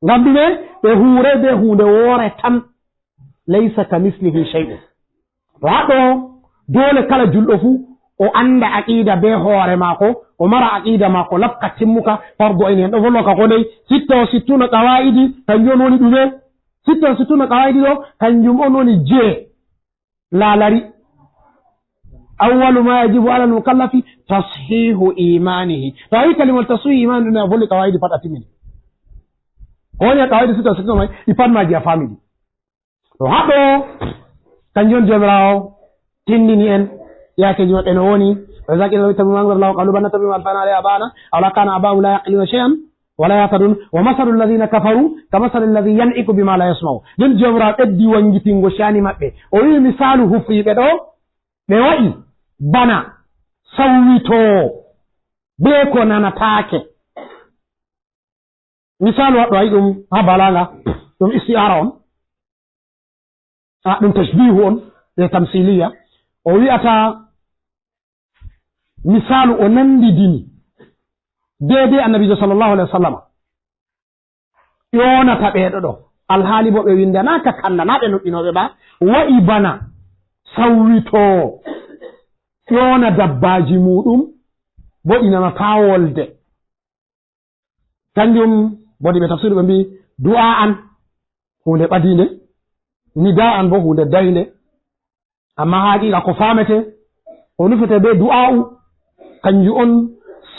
Ngam ɗume? Ɓe huuray bee huunde woore tan. Laysa ka mislihi shay'un. To haɗɗo, doole kala julɗo fuu o annda aqiida bee hoore maako, o mara aqiida maako laɓka timmuka, fardu ayni. En ɗo volwa ka ko dey, sitta o sittuna qawaa'idi, kanjum on woni ɗume? Sitta o sittuna qawaa'idi ɗo, kanjum on woni je laalari. Awwalu ma yajibu alal mukallafi tashihu imanihi. To a yi kalimol tashihu imani ɗum a volwi qawaa'idi pat a timmini. Ko woni e qawaa'idi sitta o sittuna may, ɗi pat maaji a faami ɗi. To haɗɗo, kanjum on Jawmiraawo tindini en yaakeeji maɓɓe no woni, "Wa idha qila lahum ittabi'u ma anzala Allahu qalu bal nattabi'u ma alfayna alayhi aba'ana aw law kana aba'uhum la ya'qiluna shay'an wa la yahtadun wa mathalu alladhina kafaru ka mathali alladhi yan'iqu bima la yasma'u." Nden Jawmiraawo ɓeddi wangitingo shaani maɓɓe. O wi'i misaalu hufriiɓe ɗo, ɓe wa'i bana sawwitoowo bee ko nanataake. Misaalu waɗɗo a yi ɗum haa balaga, ɗum isti'aara on. A, ɗum tashbihu on, e tamsiliya. O wi'ata misaalu o nandidini deydey Annabiijo sallallahu alayhi wa sallam. Ƴoonata ɓe ɗo ɗo. Alhaali bo ɓe windanaaka kanda, naa ɓe nuɗɗinooɓe ba. Wa'i bana sawwitoowo ƴoona dabbaaji muuɗum, bo ɗi nanataa wolde. Kanjum, bodi ɓe tafsiru ɓe mbi, du'a an, huunde ɓadiinde, nida an bo huunde daynde. Amma haa haqiiqa ko faamete, ko nufete be du'a'u, kanjum on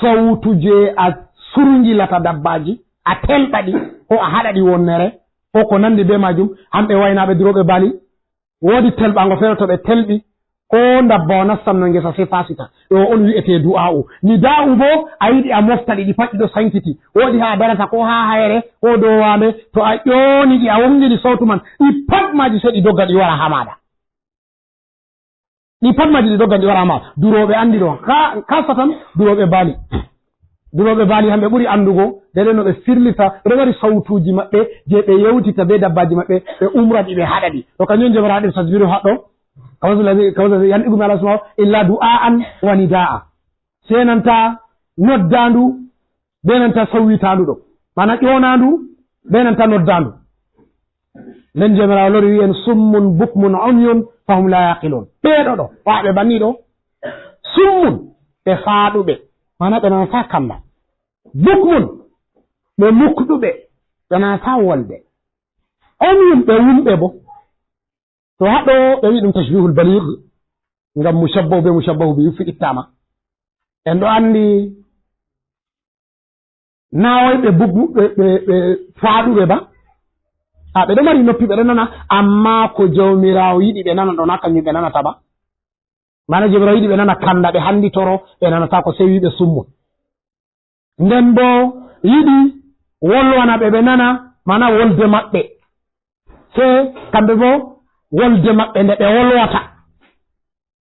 sawtu je a surngilata dabbaaji, a telɓa ɗi, ko a haɗa ɗi wonnere, ko ko nandi be majum, hamɓe waynaaɓe durooɓe bali, woodi telɓango feere to ɓe telɓi, ko ndabbawa nastanno ngesa sey fasita. Ɗo on wi'ete du'a'u. Nida'u bo, a yiɗi a mofta ɗi, ɗi pat ɗi ɗo sankiti. Woodi haa a darata, ko haa hayre, ko dow waambe, to a ƴooni ɗi, a wongini sawtu man, ɗi pat maaji sey ɗi dogga ɗi wara haa maaɗa. Ɗi pat maaji ɗi dogga ɗi wara haa maaɗa. Durooɓe andi ɗo, ka-, kasatan durooɓe bali. Durooɓe bali hamɓe ɓuri andugo, dede no ɓe firlita, ɓe ɗo mari sawtuuji maɓɓe, je ɓe yewtita be dabbaaji maɓɓe, ɓe umra ɗi, ɓe haɗa ɗi. To kanjum Joomiraaɗo tasbiru haɗɗo, kawsa lazi, kawsa lazi, yanɗigu mi ala suma, illa du'a'an wa nida'a. Sey nanta noddaandu, be nanta sawwitaandu ɗo. Maana ƴoonaandu, be nanta noddaandu. Nden Joomiraaɗo lori wi'en, "Summun bukmun umyun fahum la yaqilun." Ɓe ɗo ɗo, waaɓe banni ɗo. Summun, ɓe faaɗuɓe. Maana ɓe nanataa kanda. Bukmun, ɓe mukɗuɓe, ɓe nanataa wolde. Umyun, ɓe wumɓe bo. To haɗo ɓe wi'i ɗum tashbihul baligh, ngam mushabbahu be mushabbahu bihi fu ittama. En ɗo andi na woy ɓe bugu, ɓe, ɓe, ɓe faaɗuɓe ba. A, ɓe ɗo mari noppi, ɓe ɗo nana, amma ko Jawmiraawo yiɗi ɓe nana ɗo, na kanjum ɓe nanata ba. Maana Jawmiraawo yiɗi ɓe nana kanda, ɓe handitoro, ɓe nanataako, sey wi'i ɓe summun. Nden bo yiɗi wolwana ɓe, ɓe nana, maana wolde maɓɓe. Sey kamɓe bo wolde maɓɓe nde ɓe wolwata.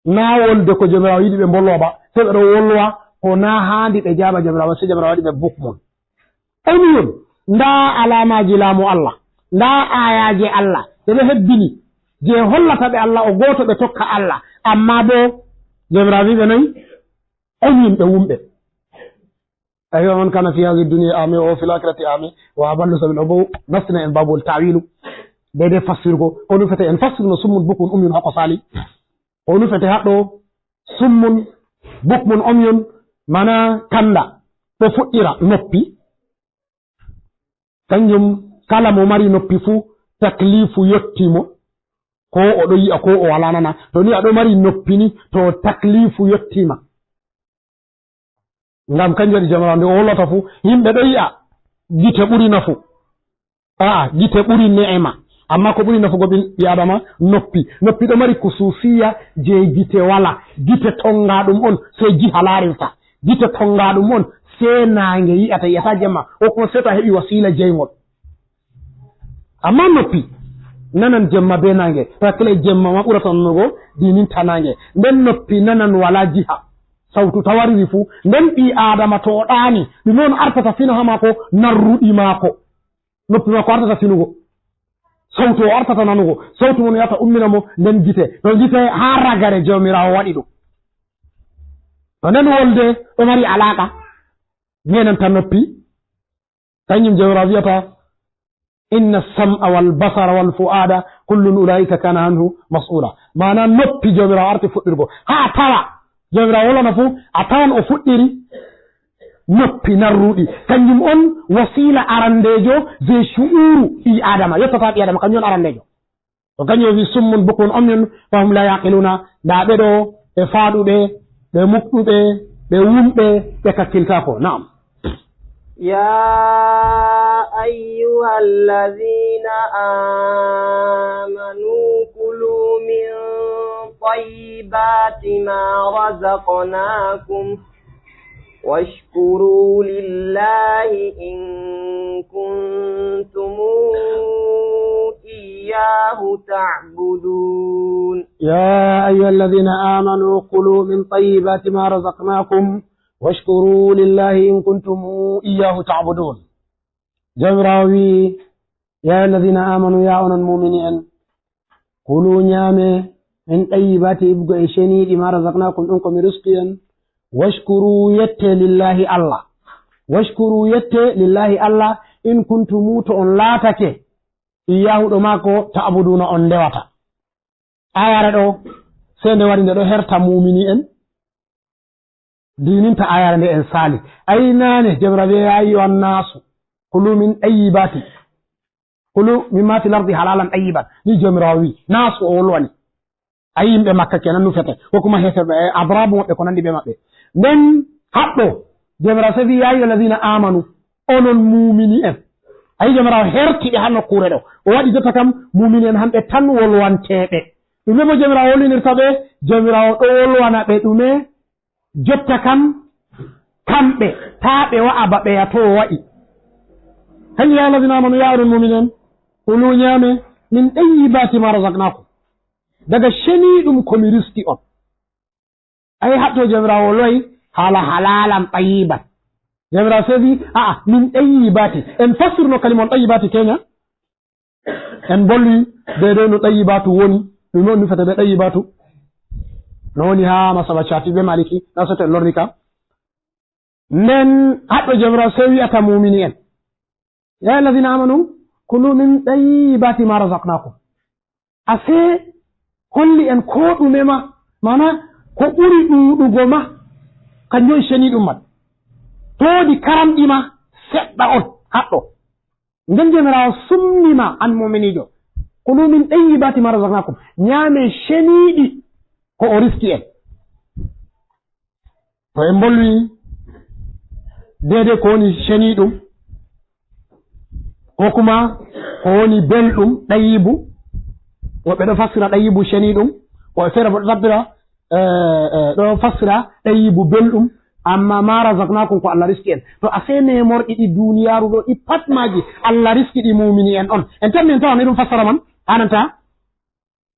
Na wolde ko Jawmiraawo yiɗi ɓe mbolwa ba, sey ɓe ɗo wolwa ko na haandi ɓe jaaba Jawmiraawo, sey Jawmiraawo waɗi ɓe bukmun. Umyun, ndaa alaamaaji laamu Allah, ndaa aayaaje Allah, ɗe ɓe hebbini, je hollata ɓe Allah o gooto, ɓe tokka Allah, amma bo Jawmiraawo wi'i ɓe noy? Umyun, ɓe wumɓe. Aywa, man kana fi hadhihi dunya a'ma wa fil akhirati a'ma wa adallahu sabila. O bo nastina en babul ta'wilu. Dede fassirgo. Ko nufete en fassirno summun bukmun umyun hako sali. Ko nufete haɗo summun bukmun umyun mana kanda. Ɗo fuɗɗira noppi. Kanjum kala mo mari noppi fu taklifu yotti mo. Ko o ɗo yi'a ko o wala nana. To ni a ɗo mari noppi ni to taklifu yotti ma. Ngam kanjum waɗi Jawmiraawo nde o wolwata fu, yimɓe ɗo yi'a gite ɓuri nafu. Aa, gite ɓuri ne'ema. Amma ko ɓuri nafugo ɓi, ɓi Adama, noppi. Noppi ɗo mari kususiya je gite wala. Gite tonga ɗum on, sey jiha laarirta. Gite tonga ɗum on, sey naange yi'ata, yi'ata jemma. O kuma sey to a heɓi wasiila jeyngol. Amma noppi nanan jemma be naange, to hakkile jemma ma ɓurata nanugo, dininta naange. Nden noppi nanan wala jiha, sawtu tawariri fu. Nden ɓii Aadama to o ɗaani, ɗume on artata fino haa maako? Narruɗi maako. Noppi maako artata finugo. Sawtu o artata nanugo. Sawtu mon yahata ummina mo nden gite. To gite haa ragare Jawmiraawo waɗi ɗum. To nden wolde ɗo mari alaaka be nanta noppi. Kanjum Jawmiraawo wi'ata, "Inna sam'a wal basara wal fu'ada kullun ula'ika kana anhu mas'ula." Maana noppi Jawmiraawo arti fuɗɗirgo. Haa tawa Jawmiraawo wolwana fu, a tawan o fuɗɗiri noppi narruɗi. Kanjum on wasiila arandeejo je shu'uru ɓii Aadama, yottata ɓii Aadama, kanjum on arandeejo. To kanjum o wi, "Summun bukmun umyun fahum la yaqiluna." Ndaa ɓe ɗo, ɓe faaɗuɓe, ɓe muɓɓuɓe, ɓe wumɓe, ɓe kakkiltaako. Na'am. يا أيها الذين آمنوا كلوا من طيبات ما رزقناكم واشكروا لله إن كنتم إياه تعبدون. يا أيها الذين آمنوا كلوا من طيبات ما رزقناكم واشكروا لله إن كنتم إياه تعبدون. Jawmiraawo wi'i, "Ya ayyuhallazina amanu, ya onon muumini en, kulu nyaame, min tayyibati, iɓgo e ceniiɗi, ma razaqnakum, ɗum ko mi riski en. Washkuru, yette, lillahi Allah. Washkuru, yette, lillahi Allah, in kuntumu, to on laatake, iyyahu, ɗo maako, ta'buduna, on ndewata." Ayare ɗo, sey nde wari nde ɗo herta muumini en. Dininta ayare nde en saali. Ay naane, Jawmiraawo wi'i, "Ya ayyuhan nasu, "Kulu min ɗayyibati, kulu mimma fil ardi halalan ɗayyiban." Ni Joomiraawo wi, naa so o wolwani. A yimɓe Makka kenan nufete, ko kuma heeferɓe, e abrabu maɓɓe ko nandi ɓe maɓɓe. Nden haɗɗo, Joomiraawo sefi, "Ya ayyuhal ladhina amanu," onon muumini en. A yi Joomiraawo herti ɓe haa nokkuure ɗo. O waɗi jotta kam muumini en hamɓe tan wolwanteeɓe. Ɗume bo Joomiraawo wolwinirta ɓe? Joomiraawo ɗo wolwana ɓe ɗume? Jotta kam kamɓe, taa ɓe wa'a ba ɓeya to o wa'i. Kañum, "Ya ayyuhal ladhina amanu," ya onon muumini en, "kulu," ñaame, "min ɗayyibati ma razaqnakum," daga ceniiɗum ko mi riski on. Ay, haɗto Joomiraawo loy haala halalan ɗayiban. Joomiraawo seedi, a'a, min ɗayibaati. En fassirno kalima on ɗayibaati keña. En bolwi deedey no ɗayibaatu woni. Ɗum noon nufata ɓe ɗayibaatu. No woni haa masaba Caafi'i ɓe Maaliki, na soto en lorri ka. Nden haɗto Joomiraawo sey wi'ata muumini en, "Ya ayyuhal ladhina amanu, kulu min ɗayibaati ma razaqnakum." Asee holli en ko ɗume ma, mana ko ɓuri ɗuuɗugo ma, kanjum woni ceniiɗum man. To woodi karamɗi ma seɗɗa on haɗɗo. Nden Joomiraawo sumni ma an muuminiijo. "Kulu min ɗayibaati ma razaqnakum." Ñaame ceniiɗi ko o riski en. To en mbolwi deedey ko woni ceniiɗum, ko kuma ko woni belɗum, ɗayibu. Woɓɓe ɗo fassira ɗayibu ceniiɗum, woɓɓe feere ɗo fassira, eh, eh, ɗo fassira ɗayibu belɗum. Amma ma razaqnakum ko Allah riski en. To asee neemorɗi ɗi duniyaaru ɗo, ɗi pat maaji Allah riski ɗi muumini en on. En tammi en tawan iɗum fassara man, hananta.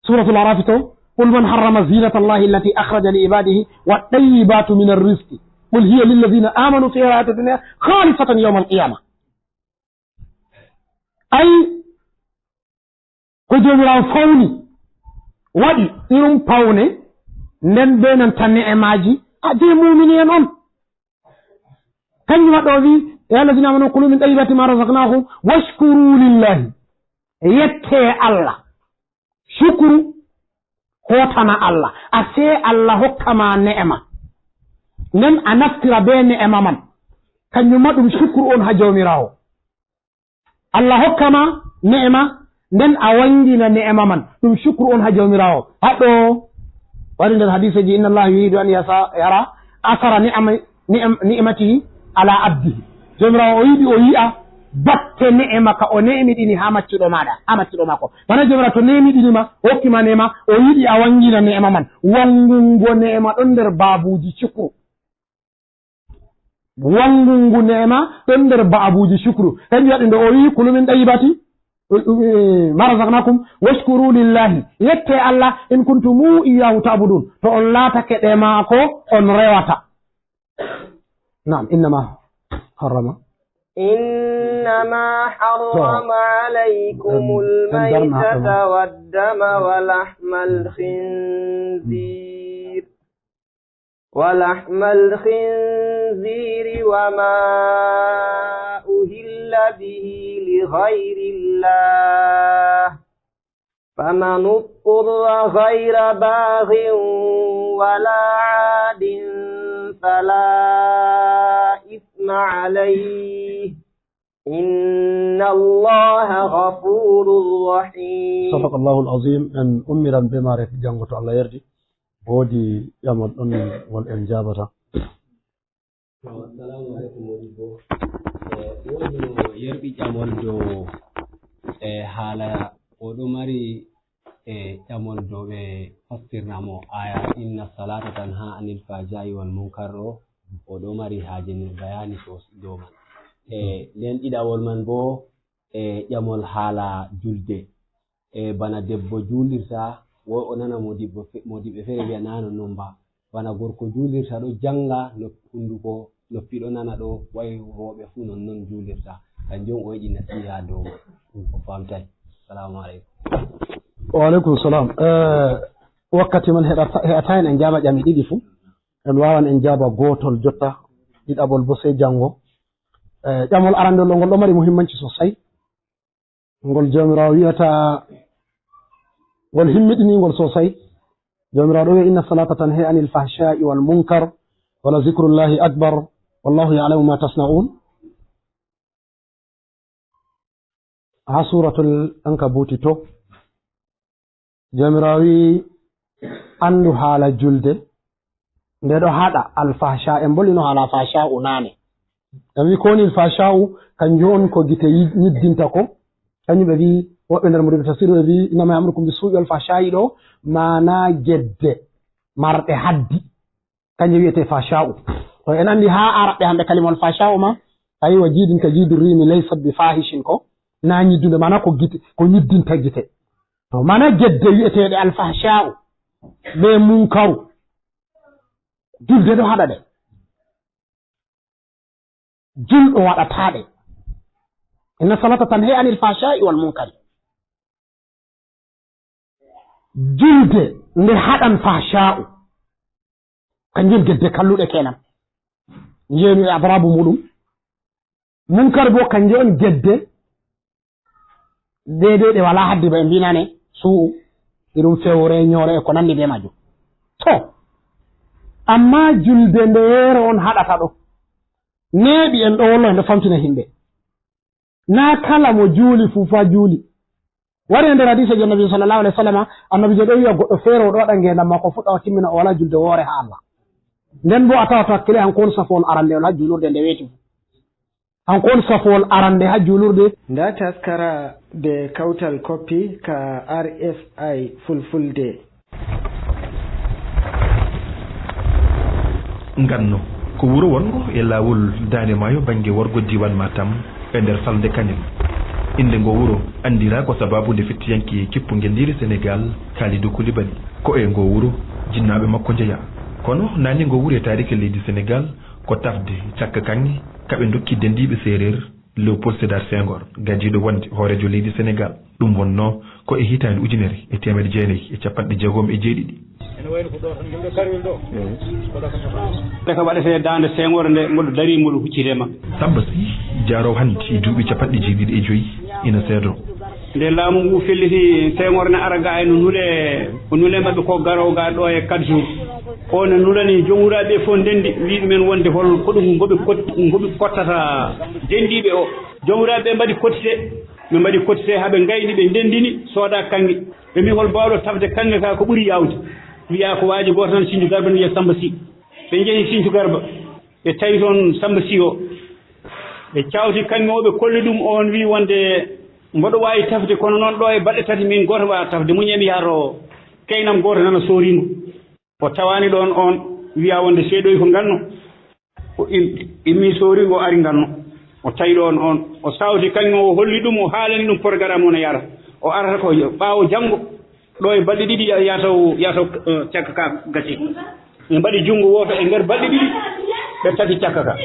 Suuratul Araafi to, "Qul man harrama ziinata Allahi allati akhraja li ibaadihi wat tayyibati mina rizqi. Qul hiya lilladhina amanu fil hayati dunya khalisatan yawmal qiyamah." Ay, ko Joomiraawo fawni, waɗi irum pawne, nden be nanta ne'emaaji, a je muumini en on. Kanjum waɗɗo o wi, "Ya ayyuhal ladhina amanu kulu min tayyibati ma razaqnakum washkuru lillahi." Yette Allah. Shukru, hootana Allah. Asee Allah hokka ma ne'ema. Nden a naftira be ne'ema man. Kanjum ma ɗum shukru on ha Joomiraawo. Allah hokka ma ne'ema, nden a wangina ne'ema man. Ɗum shukru on ha Joomiraawo. Haɗɗo wari nder hadiseji, "Inna Allah yuridu an yasa-, yara asara ni'am-, ni'am-, ni'matihi ala abdihi." Joomiraawo o yiɗi o yi'a batte ne'ema ka o ne'emiɗini ha maccuɗo maaɗa, ha maccuɗo maako. Bana Joomiraawo to ne'emiɗini ma, o hokki ma ne'ema, o yiɗi a wangina ne'ema man. Wangungo ne'ema ɗon nder baabuji shukru. Wangungu ne'ema ɗon nder ba'abuji shukru. Kanjum waɗi nde o wi'i, "Kulu min tayyibati, eh, ma razaqnakum, washkuru lillahi." Yette Allah, "In kuntum iyyahu ta'budun." To on laatake ɗe maako on rewata. Naam, innama harrama. إنما حرم عليكم الميتة والدم ولحم الخنزير ولحم الخنزير وما أهل به لغير الله، فمن اضطر غير باغ ولا عاد فلا إثم عليه، إن الله غفور رحيم. Sadaqallahul azim. En ummiran be maare janngo to Allah yardi. Woodi ƴamol ɗon ngol en jaabata. Assalamu alaikum, modibbo. Eh, woodi mo yerɓi ƴamol dow, eh, haala, o ɗo mari, eh, ƴamol dow ɓe fassirna mo aya, "Inna salata tanha anil fahsha'i wal munkar" ɗo, o ɗo mari haaje nder bayani so dow man. Eh, nden ɗiɗawol man bo, eh, ƴamol haala julde. Eh, bana debbo julirta, wo o nana modibbo fe-, modibbe feere wi'a na non non ba. Bana gorko julirta ɗo janga nop-, hunduko noppi ɗo nana ɗo, way rooɓe fu non non julirta. Kanjum o yiɗi nasiha dow man. O famtai. Assalamu alaikum. Wa alaikum salam. Eh, wakkati man heɗata, heɗata en, en jama ƴami ɗiɗi fu. En wawan en jaba gotol jotta, ɗiɗaɓol bo sey jango. Eh, ƴamol arandol ɗo ngol ɗo mari muhimmanci sosai. Ngol Joomiraawo wi'ata, ngol himmiɗiniingol sosai. Joomiraawo ɗo wi'a, "Inna salata tanha anil fahsha'i wal munkar, wala zikrullahi akbar, wallahu ya'lamu ma tasna'un." Haa suuratul Ankabuuti to, Joomiraawo wi'i, "Anndu haala julde, nde ɗo haɗa alfahsha." En mbolino haala fahsha'u naane. En wi'i ko woni alfahsha'u, kanjum on ko gite yi-, nyiddinta ko. Kanjum ɓe wi'i, woɓɓe nder muriiɓe tafsiru ɓe wi'i, "Innama ya'murukum bisu'i wal fahsha'i" ɗo, maana gedde marɗe haddi. Kanje wi'etee fasha'u. To en anndi haa Araɓɓe hamɓe kalimawol fasha'u ma, a yi wa jidin ka jidi rimi laysa bi fahishin ko, na nyiddunde, maana ko gite, ko nyiddinta gite. To maana gedde wi'eteeɗe alfahsha'u be munkaru. Julde ɗo haɗa ɗe. Julɗo waɗataa ɗe. Inna salata tanhe anil fasha'u wal munkari. Julde nde haɗan fahsha'u. Kanjum gedde kalluɗe kenan. Njeenu e adrabu muɗum. Munkar bo kanjum on gedde. Deydey ɗe wala haddi ba e mbinane su'u. Irum fewre, nyoore e ko nandi be majum. To, amma julde nde yeero on haɗata ɗo. Neeɓi en ɗo wollo en ɗo famtina himɓe. Na kala mo juuli fuu fa juuli. Wari e nder hadiiseejo Annabi sallallahu alaihi wasallam, Annabi je ɗo wi'a goɗɗo feere o ɗo waɗa ngeendam maako fuɗɗa o timmina o wala julde woore haa Allah. Nden bo a tawa to hakkile hanko on safowol arande on haa juulurde nde weeti. Hanko on safowol arande haa juulurde. Nda taskara be kawtal koppi ka R F I Fulfulde. Nganno ko wuro wonngo e laawol Daande Maayo bannge worgo diiwaan Matam e nder falnde Kanel. Innde ngoo wuro anndiraa ko sabaabu nde fettiyanke kippu ngenndiire Senegaal, Kalidou Koulibaly. Ko e ngoo wuro jinnaaɓe makko njeyaa. Kono naange ngoo wuro e taariika leydi Senegaal ko tafde cakka kaŋŋe ka ɓe ndokki denndiiɓe Seereer, Léopold Sédar Senghor, gadiiɗo wonde hooreejo leydi Senegaal. Ɗum wonnoo ko e hitaande ujunere e teemedde jeenayi e cappanɗe jeegom e jeeɗiɗi. Nde ka waɗetee daande Senghor nde, mboɗo darii, mboɗo hucciti e ma. Samba Sy, jaaroowo hannde e duuɓi cappanɗe jeeɗiɗi e joyi, ina seedoo. Nde laamu ngu felliti, Senghor ne ara ga e no nule, ko nule maɓɓe ko garoo ga ɗo e quatre jours. O ne nulani jom wuraaɓe fof ndenndi, wi'i ɗumen wonde hol ko ɗum ngoɓe kot-, ngoɓe kottata denndiiɓe o. Jom wuraaɓe ɓe mbaɗi kottite, ɓe mbaɗi kottite haa ɓe ngayni, ɓe ndenndini, sooda kaŋŋe. Ɓe mbi hol baawɗo tafde kaŋŋe ka ko ɓuri yaawde? Wi'a ko waaji gooto tan Sinthiou Garba ne wi'a Samba Sy. Ɓe njehi Sinthiou Garba, ɓe tawi toon Samba Sy o. Ɓe cawti kaŋŋe o, ɓe kolli ɗum, oon wi'i wonde mboɗo waawi tafde, kono noon ɗo e balɗe tati min gooto waawa tafde, muñee mi yaha to keynam gooto nana sooringo. O tawaani ɗoon, oon wi'a wonde seeɗoy ko nganno. O im-, immi sooringo, o ari nganno. O tawi ɗoon oon, o sawti kaŋŋe o, holli ɗum, o haalani ɗum programme o no yara. O arata ko ɓaawo janngo, ɗo e balɗe ɗiɗi ya-, yataw, yataw, eh, cakka ka gasi. Ɓe mbaɗi junngo wooto e nder balɗe ɗiɗi, ɓe tafi cakka ka.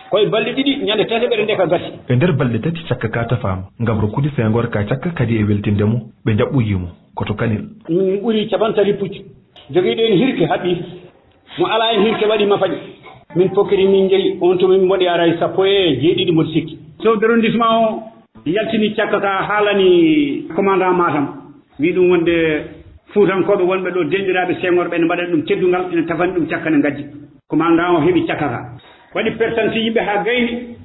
Ko e balɗe ɗiɗi, ñande tataɓere nde ka gasi. E nder balɗe tati cakka ka tafaama, ngam rokkude Senghor ka cakka kadi e weltinde mo, ɓe njaɓɓoyi mo ko to Kanel. Min ɓuri capantati puccu. Jogiiɗo en hirke haɓɓi. Mo alaa heen hirke waɗi mafaƴi. Min pokkiri min njehi, on tuma min mboɗi aray sappo e jeeɗiɗi mboɗi sikki. Chef d'arrondissement o yaltini cakka ka, haalani commandant Matam. Wi ɗum wonde Fuutankooɓe wonɓe ɗo denɗiraaɓe Senghor ɓe ne mbaɗani ɗum teddungal, ene tafani ɗum cakka ne ngaddi. Commandant o heɓi cakka ka. Waɗi pertanti yimɓe haa gayni.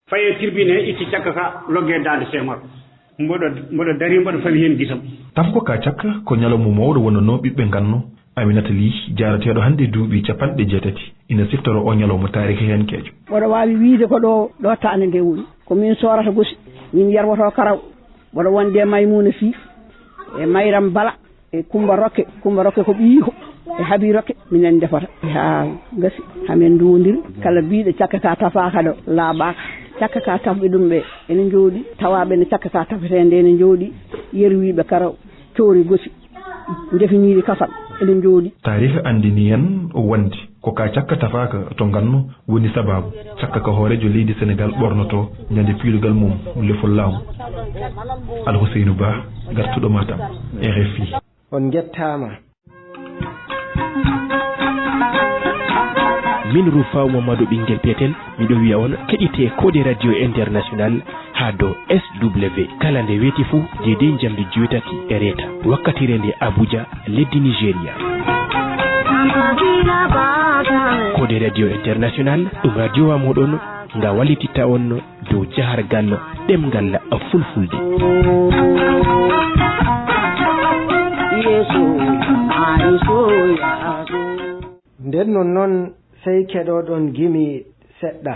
Faye tribune he itti cakka ka logge daande Senghor. Mboɗo, mboɗo dari, mboɗo fawi heen gisam. Tafgo ka cakka ko ñalawma mawɗo wonnanoo ɓiɓɓe nganno. Aminata Ly, jaarateeɗo hannde duuɓi cappanɗe jeetati, ina siftoro o ñalawma taarikiyankeejo. Mboɗo waawi wiyde ko ɗo, ɗo taande nde woni. Ko min soorata gosi, min yarwoto karaw. Mboɗo wonde e Maymuna Sy, e Mayram Bala. E Kumba Rokke, Kumba Rokke ko ɓiyiiko, e Habi Rokke, minen ndefata. E haa gasi, haa min nduwondiri, kala biiɗo cakka ka tafaaka ɗo, laaɓaaka. Cakka ka tafɓe ɗum ɓe, ene njooɗi, tawaaɓe ne cakka ka tafetee nde ene njooɗi, yerwiiɓe kara coori gosi, ndefiniiɗi kasam, ene njooɗi. Taariika anndini en wonde ko ka cakka tafaaka to nganno woni sabaabu cakka ka hooreejo leydi Senegaal ɓornotoo ñande piirugal mum lefol laamu. Alhuseynu Ba, gartuɗo Matam, R F I. On njettaama. Min Rufaw Mamadou Ɓinngel Petel, miɗo wiya on keɗitee Code Radio International haa dow S W kala nde weeti fuu, deydey njamndi joweetati e reeta, wakkatiire nde Abuja, leddi Nigeria. Code Radio International, ɗum radio wa mooɗon. nga wallititta on dow jahargal ɗemngal fulfulde. Nden non non, sey keɗoɗon gimi seɗɗa.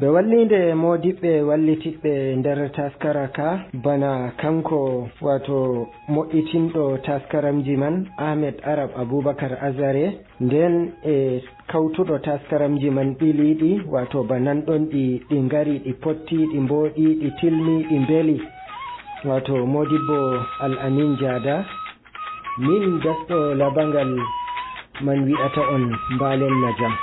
Ɓe walliinde moodiɓɓe wallititɓe nder taskara ka, bana kanko, wato mo'itinɗo taskaramji man, Ahmed Arab Abubakar Azare, nden e kawtuɗo taskaramji man ɓiliiɗi, wato ba nanɗon ɗi, ɗi ngari, ɗi potti, ɗi mbooɗi, ɗi tilmi, ɗi mbeli, wato Modibbo Al Amin Jaada. Min gasɗo labangal man wi'ata on mbaalen na jam.